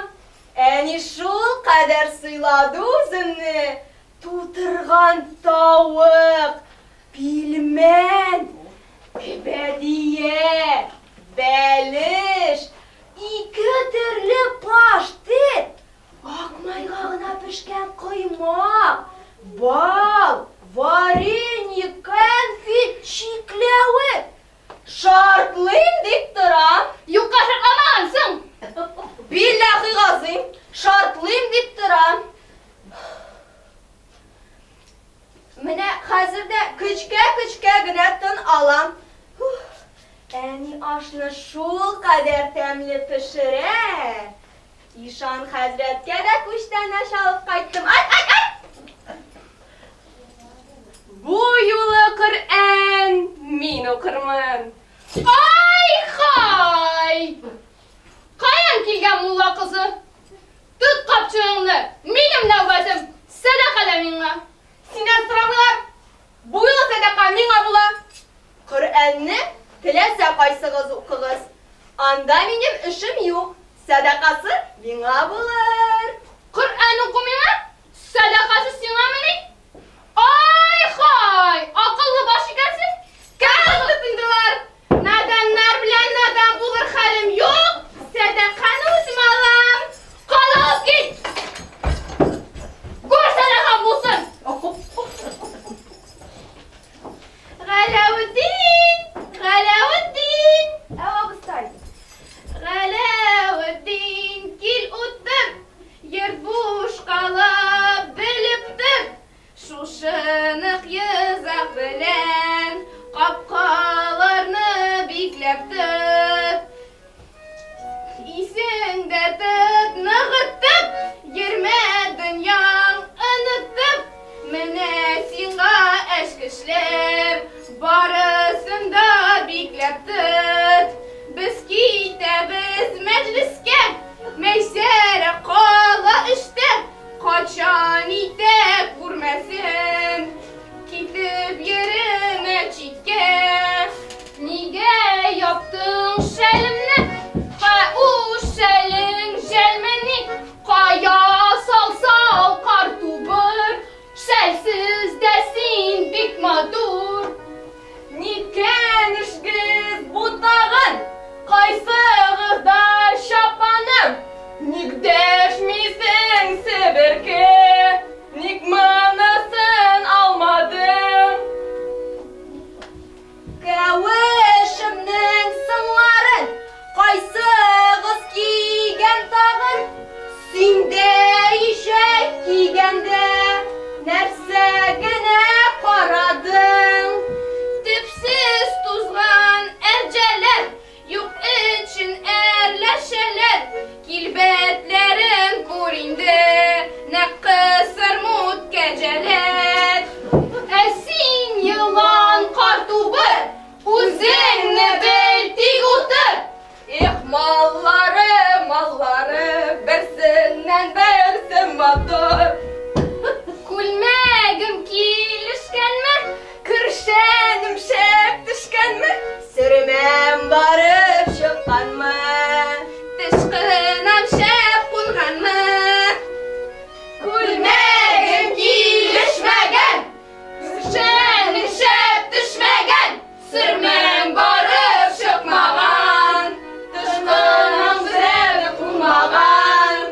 Әни шул кадәр сыйлады үземне. Тутырган тавык, пилмән, гөбәдия, бәлеш, ике төрле паштет, ак майга гына пешкән коймак, бал, варенье, кәнфит, чикләвек. Шартлыйм дип торам. Юкка шартламагансың. Билләһи газыйм, шартлыйм дип торам. Менә хәзер дә көчкә-көчкә генә тын алам. Әни ашны шул кадәр тәмле пешерә. Ишан хәзрәткә дә күчтәнәч алып кайттым. Ай, ай, ай! Бу юлы Коръән мин укырмын. Ай-хай! Каян килгән мулла кызы? Тот капчыгыңны, минем нәүбәтем, сәдака да миңа. Синнән сорамыйлар. Бу юлы сәдака миңа була. Коръәнне теләсә кайсыгыз укыгыз. Анда минем эшем юк, сәдакасы миңа булыр. Коръән уку миңа, сәдакасы сиңамыни? Ай-хай, акыллы баш икәнсең. Кәгазь тотындылар. Наданнар белән надан булыр хәлем юк, сәдаканы үзем алам. Кал алып кит! Күр сәдакаң булсын! Галәветдин! Галәветдин! Әү, абыстай. Галәветдин, кил утыр. Йорт буш кала, белеп тор. Шушы нык йозак белән капкаларны бикләп тот. Исеңдә тот, ныгытып, йөрмә дөньяң онытып. Менә сиңа әшкешләр, барысын да бикләп тот. Без китәбез мәҗлескә, Мәйсәрә кала эштә. Качан итә күрмәсен, китеп йөреме читкә. Нигә яптың шәлемне? Ха, у шәлең жәлмени? Кая салсал кар тубыр, шәлсез дә син бик матур. Ниткән эшгез бу тагын? Кайсыгызда чапан? кысыр мут кәҗәләр. Ә син, елан, карт убыр, үзеңне бел, тик утыр. Эх, маллары, маллары, берсеннән берсе матур. Күлмәгем килешкәнме, кершәнем шәп төшкәнме? Сөрмәм барып чыкканмы, тычкынам шәп кунганмы? Күлмәгем килешмәгән, кершәнем шәп төшмәгән, сөрмәм барып чыкмаган, тычкынам шәп кунмаган.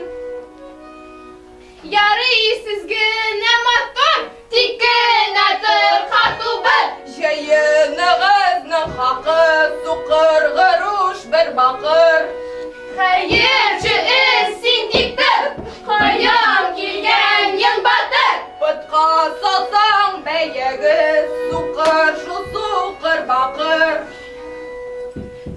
Ярый сез генә матур, тик кенә тор катубы. Җыеныгызның хакы, сукыр гыруш бер бакыр. Хәерче эз син тик тор, каян килгән йон батыр? Потка салсаң бәягез, сукыр шул сукыр бакыр.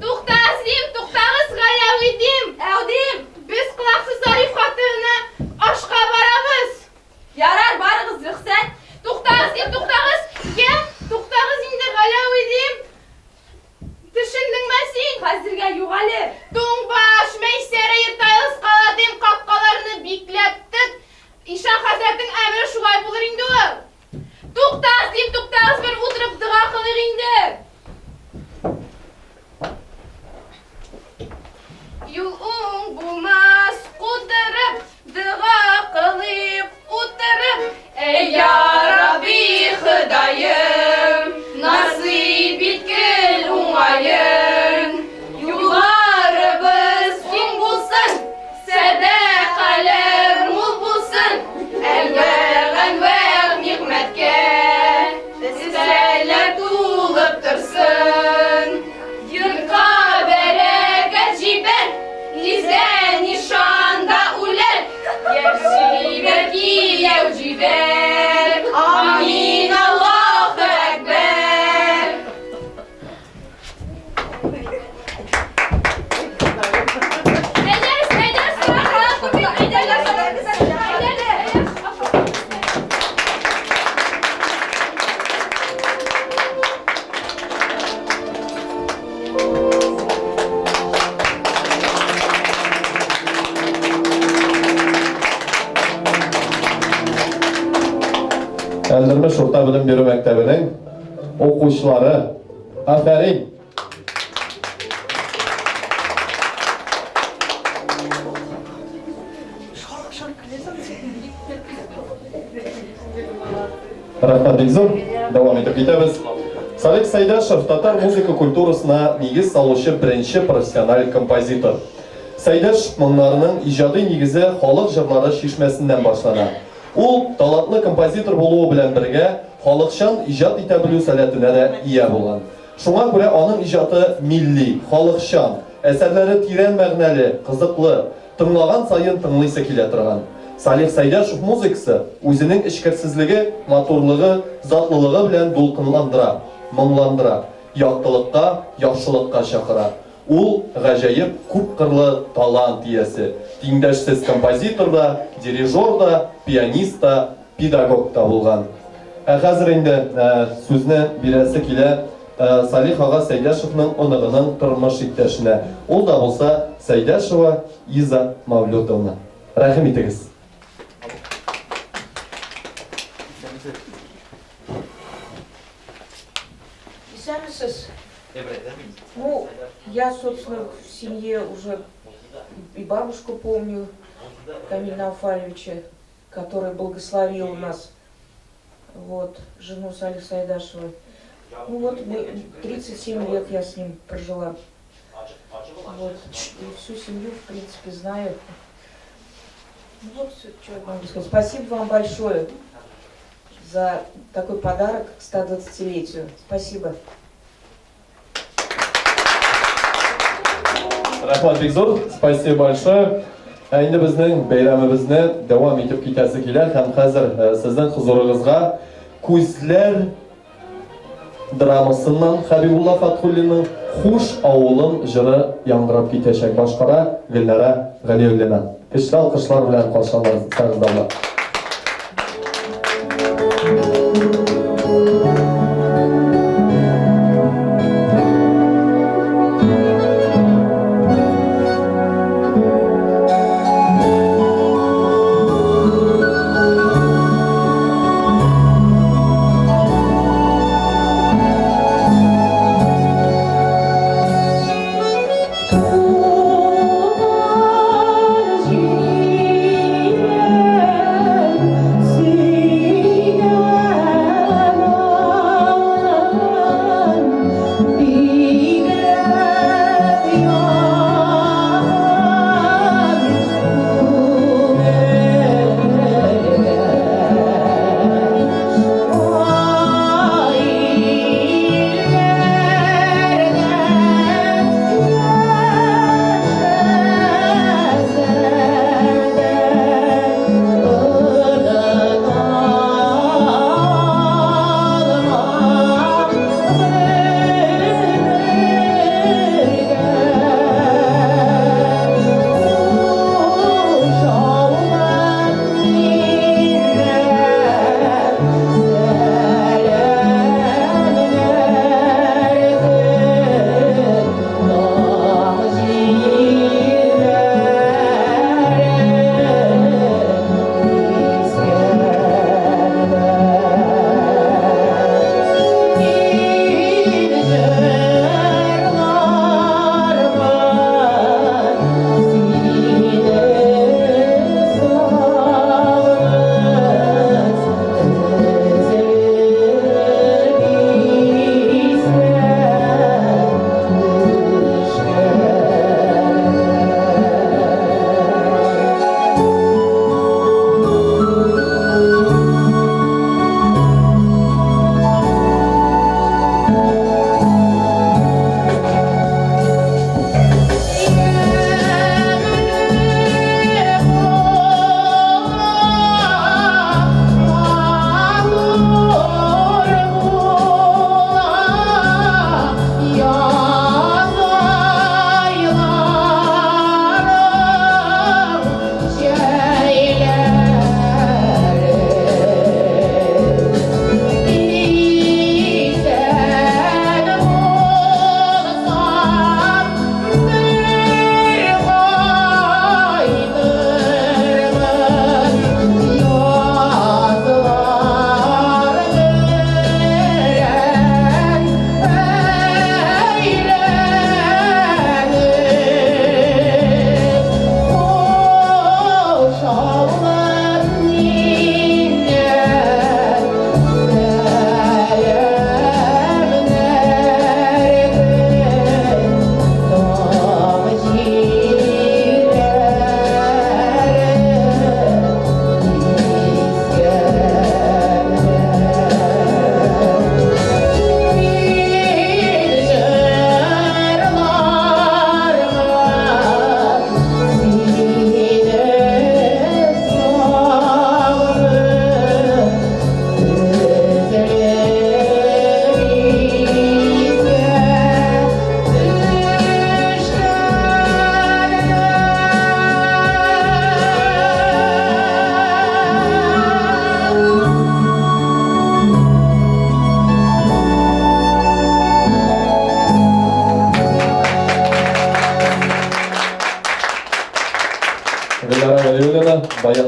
Туктагыз дим, туктагыз, Галәви дим, әү дим. Без колаксыз Зариф хатынына ашка барабыз. Ярар, барыгыз, рөхсәт. Туктагыз дим, туктагыз. Йә, туктагыз инде, Галәви дим. Төшендеңме син? Хәзергә юк әле. Туңбаш, Мәйсәрә Ертайлыс кала дим, капкаларны бикләп тот. Ишан хәзрәтнең әмере шулай булыр инде ул. Туктагыз дим, туктагыз, бер утырып дога кылыйк инде. Юл уң булмас, кутырып, дога кылыйк утырып. Әй, я Рабби, Ходаем, насыйп иткел уңаен. Юлларыбыз киң булсын, Сәдакалар мул булсын, Әнвәгъ-әнвәгъ нигъмәткә Өстәлләр тулып торсын. Йортка бәрәкәт җибәр, Тиздән ишан да үләр, Яшь җибәр, кияү җибәр. Амин, Аллаһу әкбәр. Әлдермеш урта белем бирү мәктәбенең укучылары Афәрин! Рәхмәт бик зур. Дәвам итеп китәбез. Салих Сәйдәшев татар музыка культурасына нигез салучы беренче профессиональ композитор. Сәйдәш моңнарының иҗади нигезе халык җырлары чишмәсеннән башлана. Ул, талантлы композитор булуы белән бергә, халыкчан иҗат итә белү сәләтенә дә ия булган. Шуңа күрә аның иҗаты милли, халыкчан, әсәрләре тирән мәгънәле, кызыклы, тыңлаган саен тыңлыйсы килә торган. Салих Сәйдәшев музыкасы үзенең эчкерсезлеге, матурлыгы, затлылыгы белән дулкынландыра, моңландыра, яктылыкка, яхшылыкка чакыра. Ул, гаҗәеп күпкырлы талант иясе, тиңдәшсез композитор да, дирижер да, пианист та, педагог та булган. Ә хәзер инде сүзне бирәсе килә Салих ага Сәйдәшевның оныгының тормыш иптәшенә, ул да булса Сәйдәшева Иза Мавлютовна. Рәхим итегез. Исәнмесез. Ну, я, собственно, в семье уже и бабушку помню, Камиля Науфалевича, который благословил нас, вот, жену Салиха Сайдашева. Ну вот, мы, 37 лет я с ним прожила. Вот, и всю семью, в принципе, знаю. Ну вот, что я могу сказать. Спасибо вам большое за такой подарок к 120-летию. Спасибо. Рәхмәт бик зур, спасибо большое. Ә инде безнең бәйрәмебезне дәвам итеп китәсе килә һәм хәзер э, сезнең хозурыгызга Күзләр драмасыннан Хәбибулла Фатхуллинның Хуш авылым җыры яңгырап китәчәк. Башкара Гөлнара Галиуллина. Көчле алкышлар белән каршы аласыз, була.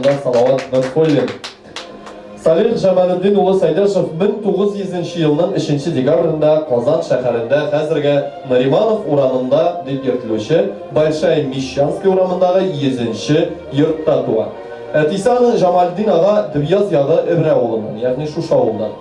башкаруында Салават Нотфуллин. Салих Җамалетдин улы Сәйдәшев 1900 нче елның өченче декабрендә Казан шәһәрендә хәзерге Нариманов урамында дип йөртелүче Большая Мещанская урамындагы 100 нче йортта туа. Әтисе аның Җамалетдин ага Дөбъяз ягы Эврә авылыннан, ягъни шушы авылдан.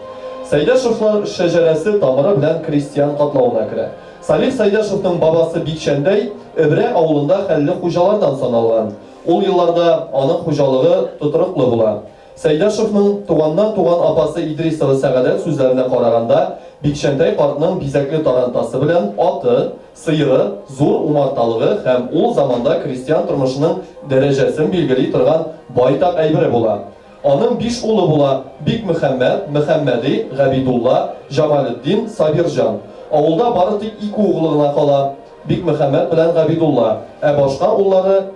Сәйдәшевлар шәҗәрәсе тамыры белән крестьян катлавына керә. Салих Сәйдәшевның бабасы Бикчәндәй Эврә авылында хәлле хуҗалардан саналган. Ул елларда аның хуҗалыгы тотрыклы була. Сәйдәшевның туганнан туган апасы Идрисова Сәгадәт сүзләренә караганда, Бикчәнтәй картның бизәкле тарантасы белән аты, сыеры, зур умарталыгы һәм ул заманда крестьян тормышының дәрәҗәсен билгели торган байтак әйбере була. Аның биш улы була, Бикмөхәммәт, Мөхәммәди, Габидулла, Җамалетдин, Сабирҗан. Авылда бары тик ике углы гына кала, Бикмөхәммәт белән Габидулла, ә башка уллары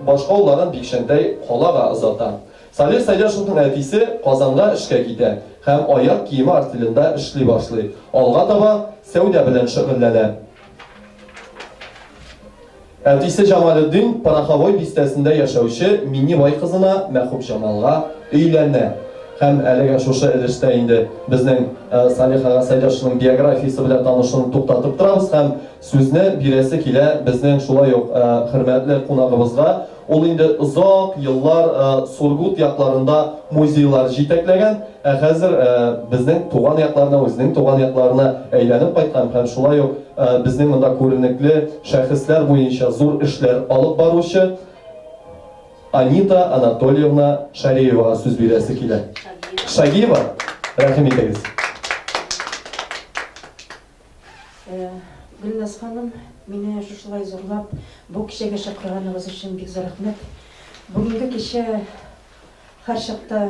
башка улларын Бикчәнтәй калага озата. Салих Сәйдәшевның әтисе Казанга эшкә китә һәм аяк киеме артелендә эшли башлый, алга таба сәүдә белән шөгыльләнә. Әтисе Җамалетдин Пороховой бистәсендә яшәүче Миннибай кызына Мәхүбҗамалга өйләнә. Һәм әлегә шушы өлештә инде безнең Салих ага Сәйдәшевның биографиясе белән танышуны туктатып торабыз һәм сүзне бирәсе килә безнең шулай ук хөрмәтле кунагыбызга. Ул инде озак еллар Сургут якларында музейлар җитәкләгән, ә хәзер безнең туган якларына, үзенең туган якларына әйләнеп кайткан һәм шулай ук безнең монда күренекле шәхесләр буенча зур эшләр алып баручы Анита Анатольевна Шареевага сүз бирәсе килә. Шагиева, рәхим итегез. Гөлназ ханым, мине шушылай зурлап бу кичәгә чакырганыгыз өчен бик зур рәхмәт. Бүгенге кичә һәрчакта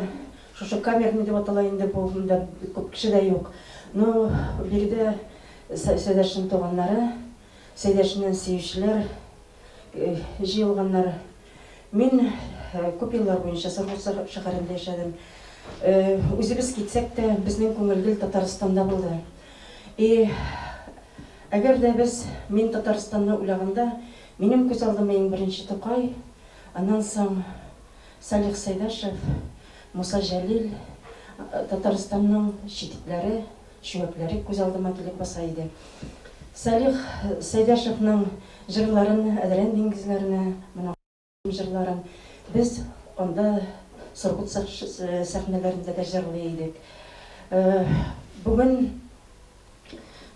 шушы камерный дип атала инде бу, монда бик күп кеше дә юк. Но биредә Сәйдәшнең туганнары, Сәйдәшне сөючеләр җыелганнар. Мин күп еллар буенча Сургут шәһәрендә яшәдем. Үзебез китсәк тә, безнең күңел гел Татарстанда булды. И әгәр дә без, мин Татарстанны уйлаганда, минем күз алдыма иң беренче Тукай, аннан соң Салих Сәйдәшев, Муса Җәлил, Татарстанның читекләре, чүәкләре күз алдыма килеп баса иде. Салих Сәйдәшевның җырларын Әдрән диңгезләренә, менә җырларын без анда Сургут сәхнәләрендә дә җырлый идек. Бүген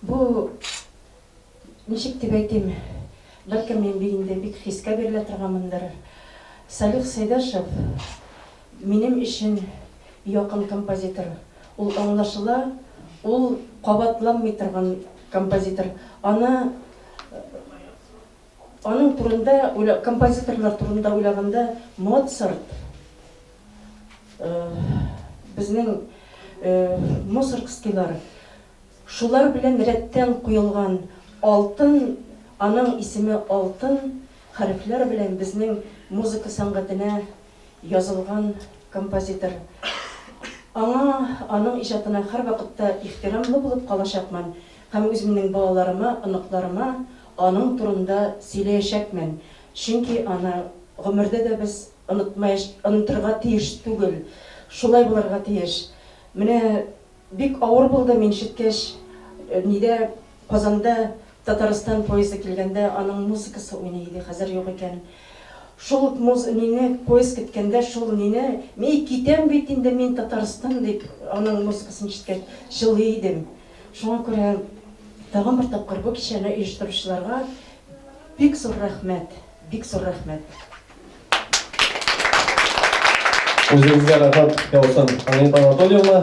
бу, ничек дип әйтим, бәлкем мин бик инде бик хискә бирелә торганмындыр. Салих Сәйдәшев минем өчен якын композитор. Ул аңлашыла, ул кабатланмый торган композитор. Аны Аның турында уйла, композиторлар турында уйлаганда, Моцарт, безнең Мусоргскийлар, шулар белән рәттән куелган алтын, аның исеме алтын хәрефләр белән безнең музыка сәнгатенә язылган композитор. Аңа, аның иҗатына һәрвакытта ихтирамлы булып калачакмын һәм үземнең балаларыма, оныкларыма аның турында сөйләячәкмен, чөнки аны гомердә дә без онытмаяч, онытырга тиеш түгел. Шулай булырга тиеш. Менә бик авыр булды мин ишеткәч, нидә, Казанда Татарстан поезды килгәндә аның музыкасы уйный иде, хәзер юк икән. Шул ук муз, нине, поезд көткәндә шул нине, мин китәм бит инде мин Татарстан дип, аның музыкасын ишеткәч, җылый идем. Шуңа күрә тагын бер тапкыр бу кичәне оештыручыларга бик зур рәхмәт, бик зур рәхмәт. Үзегезгә рәхмәт яусын, Анита Анатольевна.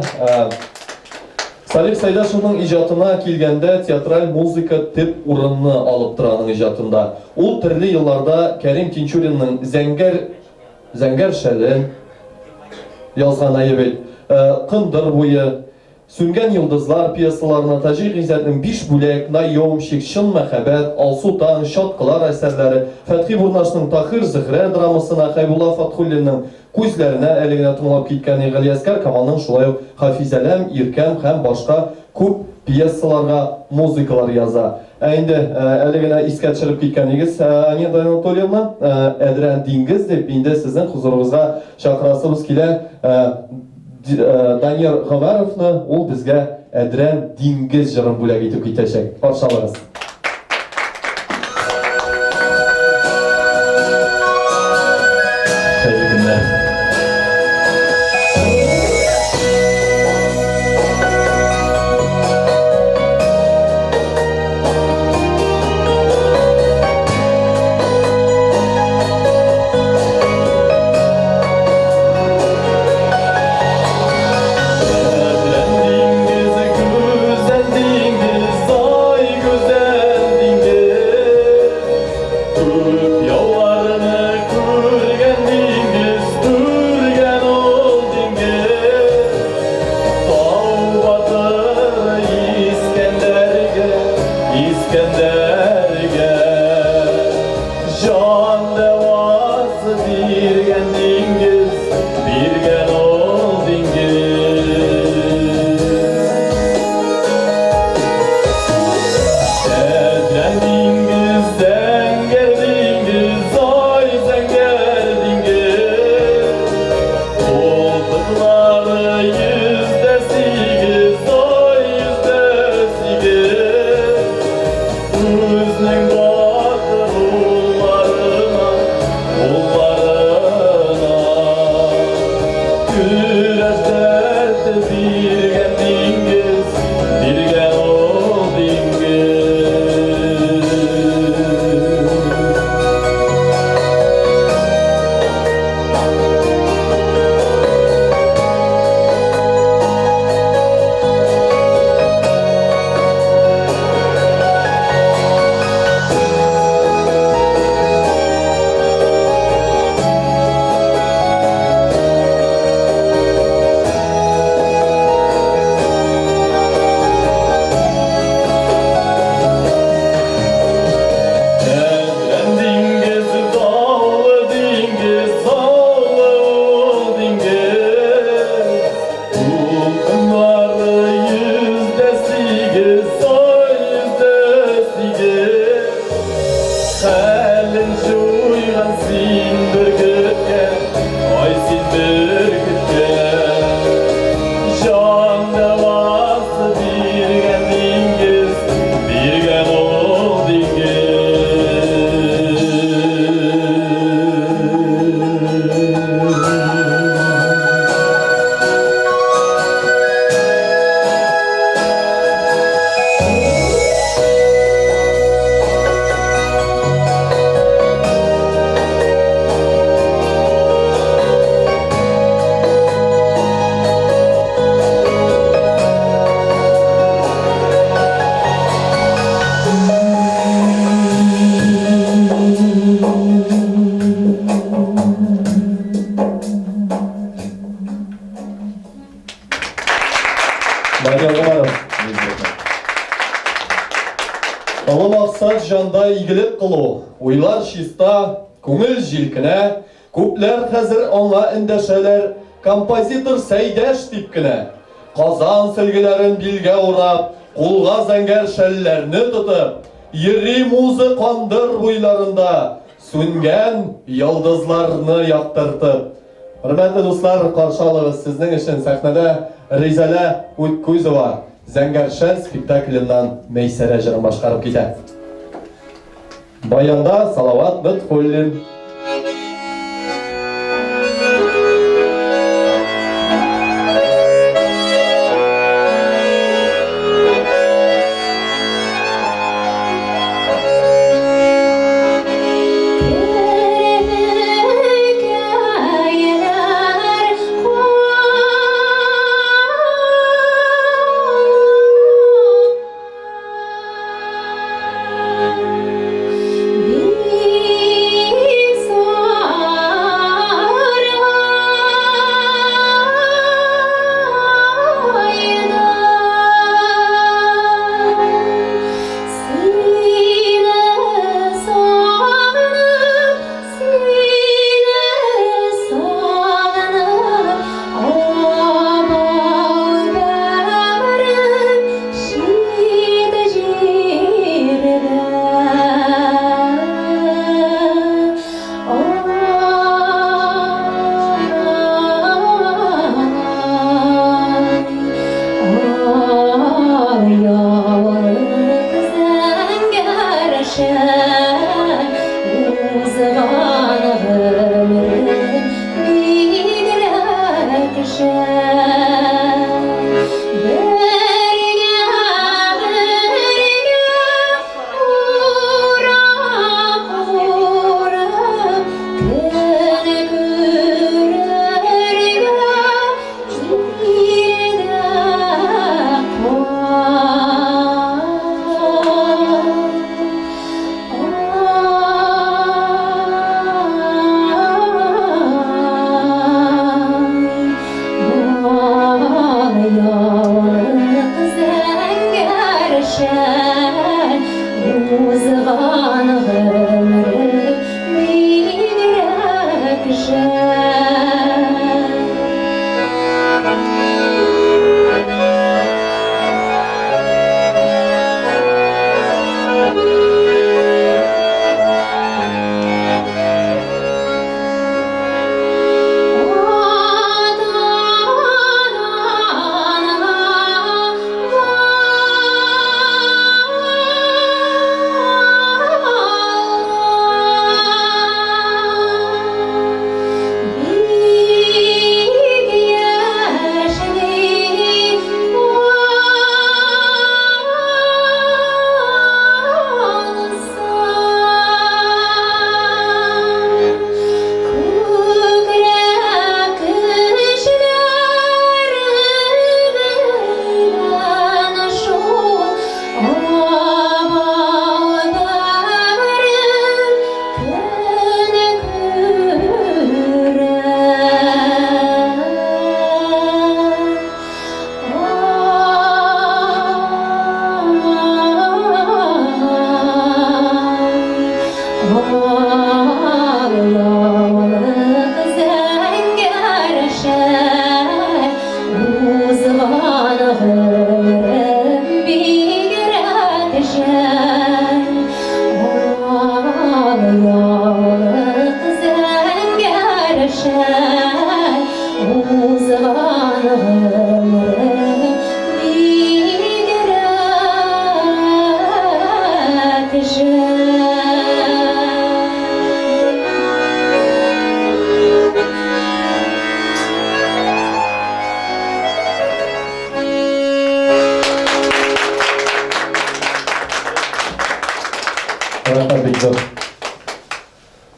Салих Сәйдәшевның иҗатына килгәндә, театраль музыка төп урынны алып тора аның иҗатында. Ул төрле елларда Кәрим Тинчуринның Зәңгәр Зәңгәр шәле язган әйе бит, Кындыр буе, Сүнгән йолдызлар пьесаларына Таҗи Гыйззәтнең Биш бүләк, Наемщик, Чын мәхәббәт, Алсу таң, Чаткылар әсәрләре, Фәтхи Бурнашның Таһир-Зөһрә драмасына, Хәйбулла Фатхуллинның Күзләренә әле генә тыңлап киткән Галиәсгар Камалның шулай ук Хафизәләм, Иркәм һәм башка күп пьесаларга музыкалар яза. Ә инде әле генә искә төшереп киткән егез, Анета Анатольевна, Әдрән диңгез дип, инде сезнең хозурыгызга чакырасыбыз килә Данир Гомәровны, ул безгә Әдрән диңгез җырын бүләк итеп китәчәк. Каршы алыгыз. Хәерле көннәр. Данил Гомәров. Олы максат җанда игелек кылу, уйлар чиста, күңел җилкенә, күпләр хәзер аңа эндәшәләр, композитор Сәйдәш дип кенә. Казан сөлгеләрен билгә урап, кулга зәңгәр шәлләрне тотып, йөри муза кандыр буйларында, сүнгән йолдызларны яктыртып. Хөрмәтле дуслар, каршы алыгыз, сезнең өчен сәхнәдә Ризәлә Үткүзова Зәңгәр шәл спектакленнан Мәйсәрә җырын башкарып китә. Баянда Салават Нотфуллин. Бик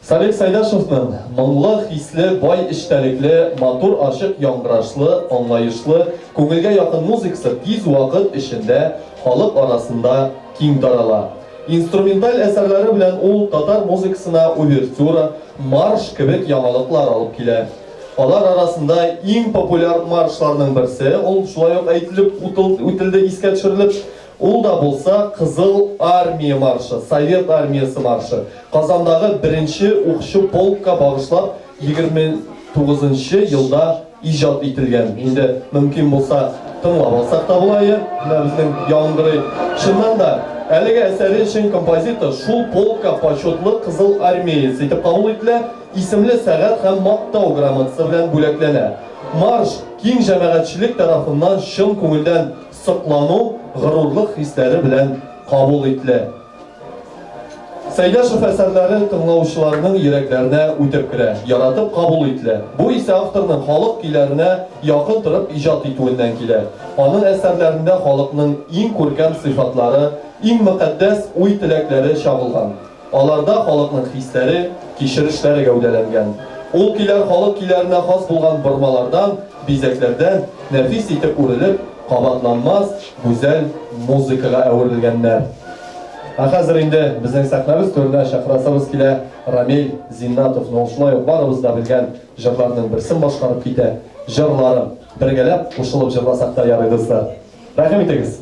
Салих Сәйдәшевның моңлы, хисле, бай эчтәлекле, матур ачык яңгырашлы, аңлаешлы, күңелгә якын музыкасы тиз вакыт эчендә халык арасында киң тарала. Инструменталь әсәрләре белән ул татар музыкасына увертюра, марш кебек яңалыклар алып килә. Алар арасында иң популяр маршларның берсе, ул шулай ук әйтелеп үтелде, искә төшерелеп, Ул да булса Кызыл Армия маршы, Совет Армиясе маршы, Казандагы беренче укчы полкка багышлап 29 нчы елда иҗат ителгән. Инде мөмкин булса, тыңлап алсак та була, әйе, менә безнең яңгырый. Чыннан да, әлеге әсәре өчен композитор шул полкка почетлы Кызыл Армеец итеп кабул ителә, исемле сәгать һәм Мактау грамотасы белән бүләкләнә. Марш киң җәмәгатьчелек тарафыннан чын күңелдән Соклану, горурлык хисләре белән кабул ителә. Сәйдәшев әсәрләре тыңлаучыларның йөрәкләренә үтеп керә, яратып кабул ителә. Бу исә авторның халык көйләренә якын торып иҗат итүеннән килә. Аның әсәрләрендә халыкның иң күркәм сыйфатлары, иң мөкатдәс уй-теләкләре чагылган. Аларда халыкның хисләре, кичерешләре гәүдәләнгән. Ул көйләр халык көйләренә хас булган бормалардан, бизәкләрдән нәфис итеп үрелеп, кабатланмас гүзәл музыкага әверелгәннәр. Ә хәзер инде безнең сәхнәбез түренә чакырасыбыз килә Рамил Зиннатовны. Ул шулай ук барыбыз да белгән җырларның берсен башкарып китә. Җырларым. Бергәләп кушылып җырласак та ярый, дуслар. Рәхим итегез!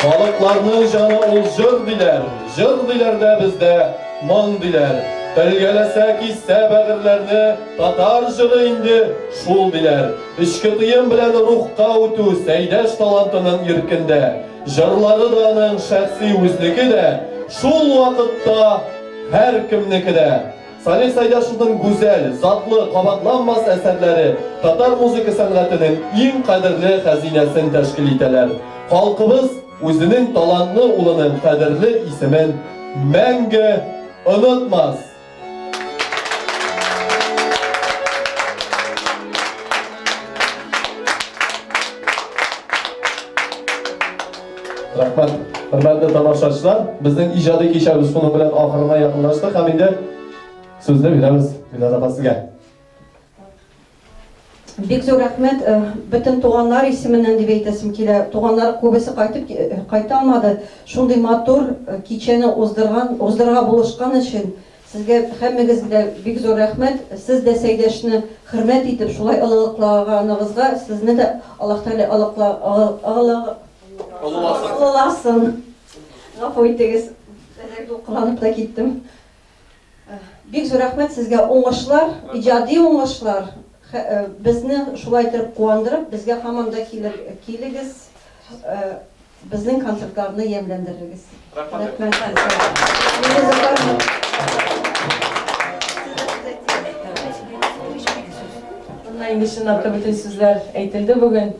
Халыкларның җаны ул җыр диләр, җыр диләр дә бездә моң диләр. Телгәләсә киссә бәгырьләрне татар җыры инде шул диләр. Эчке тоем белән рухка үтү Сәйдәш талантының иркендә. Җырлары да аның шәхси үзнеке дә, шул вакытта һәркемнеке дә. Салих Сәйдәшевның гүзәл, затлы, кабатланмас әсәрләре татар музыка сәнгатенең иң кадерле хәзинәсен тәшкил итәләр. Халкыбыз. үзенең талантлы улының кадерле исемен мәңге онытмас! Рәхмәт, хөрмәтле тамашачылар. Безнең иҗади кичәбез шуның белән ахырына якынлашты һәм инде сүзне бирәбез Гөлназ апа сезгә. Бик зур рәхмәт э, бөтен туганнар исеменнән дип әйтәсем килә. Туганнар күбесе кайтып э, кайта алмады. Шундый матур э, кичәне уздырган, уздырырга булышкан өчен сезгә һәммәгезгә дә бик зур рәхмәт. Сез дә Сәйдәшне хөрмәт итеп, шулай олылыклаганыгызга сезне дә Аллаһ Тәгалә олылык олыласын. Гафу итегез, әзрәк дулкынланып та киттем. Бик зур рәхмәт сезгә, уңышлар, иҗади уңышлар, безне шулай итеп куандырып, безгә һаман да килер, килегез, безнең концертларны ямьләндерегез. Рәхмәт сезгә. Монда инде чынлап та бөтен сүзләр әйтелде бүген.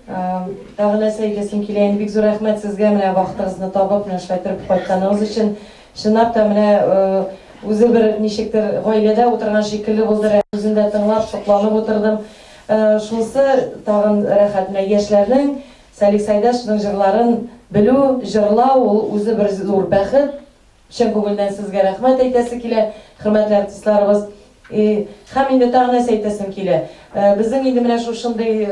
Тагы нәрсә әйтәсем килә инде, бик зур рәхмәт сезгә, менә вакытыгызны табып, менә шулай торып кайтканыгыз өчен. Чынлап та менә үзе бер ничектер гаиләдә утырган шикелле булды, үзен дә тыңлап, сокланып утырдым. Шунысы тагын рәхәт, менә яшьләрнең Салих Сәйдәшевның җырларын белү, җырлау, ул үзе бер зур бәхет. Чын күңелдән сезгә рәхмәт әйтәсе килә, хөрмәтле артистларыбыз. И, һәм инде тагы нәрсә әйтәсем килә. Безнең инде менә шушындый,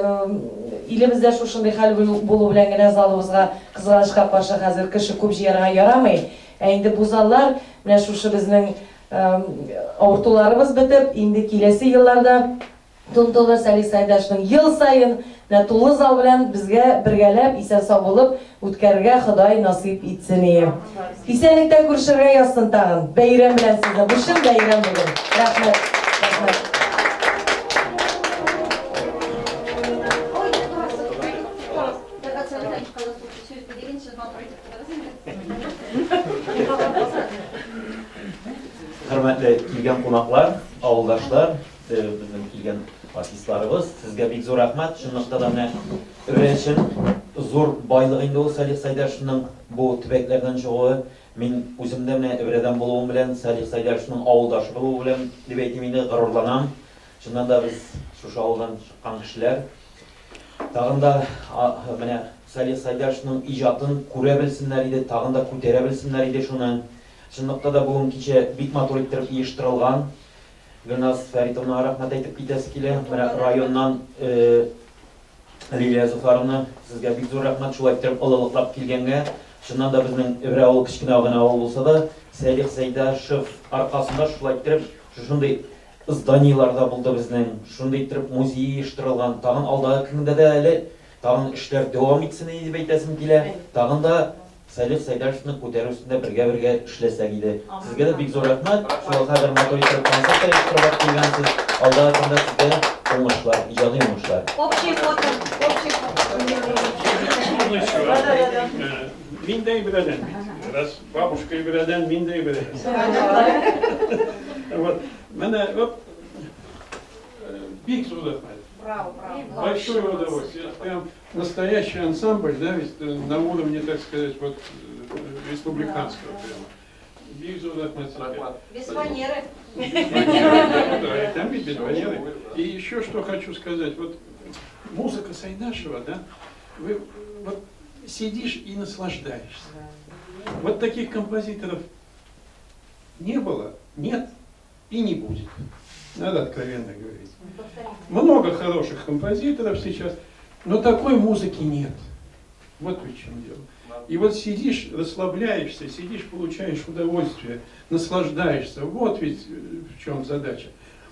илебездә шушындый хәл булу белән генә залыбызга, кызганычка каршы, хәзер кеше күп җыярга ярамый. Ә инде бу заллар, менә шушы безнең авыртуларыбыз бетеп, инде киләсе елларда, Тонтолы Салих Сайдашның ел саен менә тулы зал белән безгә бергәләп исән-сау булып үткәрергә Ходай насыйп итсение. Исәнлектә күрешергә язсын тагын. Бәйрәм белән сезне. Бу чын бәйрәм бүген. Рәхмәт. Рәхмәт. Хөрмәтле килгән кунаклар, авылдашлар, Безнең килгән артистларыбыз, сезгә бик зур рәхмәт. Чынлыкта да менә Өрә өчен зур байлык инде ул Салих Сайдашевның бу төбәкләрдән чыгуы. Мин үзем дә менә Эврәдән булуым белән, Салих Сайдашевның авылдашы булуы белән дип әйтим инде, горурланам. Чыннан да без шушы авылдан чыккан кешеләр. Тагын да менә Салих Сайдашевның иҗатын күрә белсеннәр иде, тагын да күтәрә белсеннәр иде шуны. Чынлыкта да бүген кичә бик матур иттереп оештырылган. Гөлназ Фәритовнага рәхмәт әйтеп китәсе килә. Менә районнан Лилия Зөфәровна, сезгә бик зур рәхмәт, шулай иттереп олылыклап килгәнгә. Чыннан да безнең Эврә авылы кечкенә генә авыл булса да, Сәлих Сәйдәшев аркасында шулай иттереп шушындый зданиеләр дә булды безнең, шундый иттереп музей оештырылган. Тагын алдагы көндә дә әле тагын эшләр дәвам итсен иде дип әйтәсем килә. Тагын да Салих Сәйдәшевны күтәрү өстендә бергә-бергә эшләсәк иде. Сезгә дә бик зур рәхмәт, шул кадәр матур иттереп концерт оештырып алып килгәнсез. Алдагы көндә сезгә уңышлар, иҗади уңышлар. Общий фото, общий фото. Мин дә Ибрәдән бит. Раз бабушка Ибрәдән, мин дә Ибрәдән. Вот. Менә вот бик зур рәхмәт. Браво, браво. Большое удовольствие. Прям настоящий ансамбль, да, ведь на уровне, так сказать, вот республиканского прямо. Бик зур рәхмәт сезгә. Без фанеры. Без фанеры, да, да, там ведь без фанеры. И еще что хочу сказать, вот музыка Сайдашева, да, вы вот сидишь и наслаждаешься. Вот таких композиторов не было, нет и не будет. Надо откровенно говорить. Много хороших композиторов сейчас, но такой музыки нет. Вот в чем дело. И вот сидишь, расслабляешься, сидишь, получаешь удовольствие, наслаждаешься. Вот ведь в чем задача.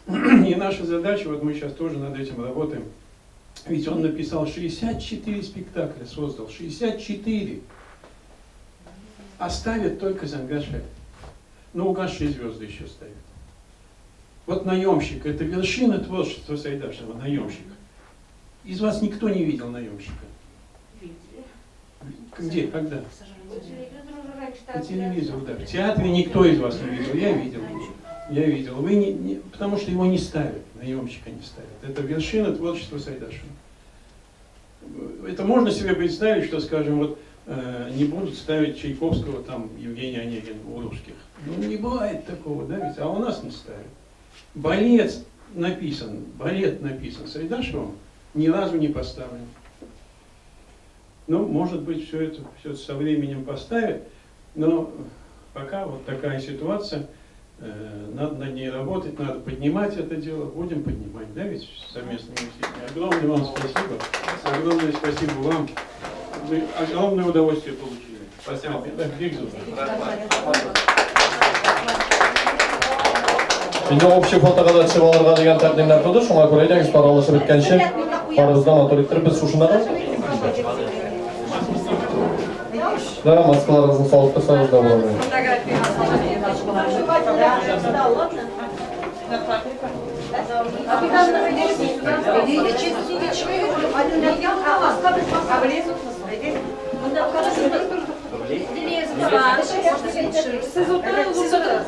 И наша задача, вот мы сейчас тоже над этим работаем. Ведь он написал 64 спектакля, создал 64. Оставит только Зәңгәр шәл. Ну, угасшие звезды еще ставят. Вот наемщик, это вершина творчества Сайдашева, наемщик. Из вас никто не видел наемщика? Видели. Где, когда? По телевизору, да. В театре никто из вас не видел, я видел. Я видел. Вы не, не, потому что его не ставят, наемщика не ставят. Это вершина творчества Сайдашева. Это можно себе представить, что, скажем, вот не будут ставить Чайковского, там, Евгения Онегина у русских. Ну, не бывает такого, да, ведь? А у нас не ставят. Балет написан Сайдашевым, ни разу не поставлен. Ну, может быть, все это все со временем поставят, но пока вот такая ситуация, надо над ней работать, надо поднимать это дело, будем поднимать, да, ведь совместными усилиями. Огромное вам спасибо, огромное спасибо вам, вы огромное удовольствие получили. Спасибо. Биг Инде общий фотога да төшеп алырга дигән тәкъдимнәр туды, шуңа күрә әйдәгез таралышып беткәнче барыбыз да матур иттереп без шушында да. Да, маскаларыгызны салып торсагыз да була. Сез утырыгыз, сез утырыгыз.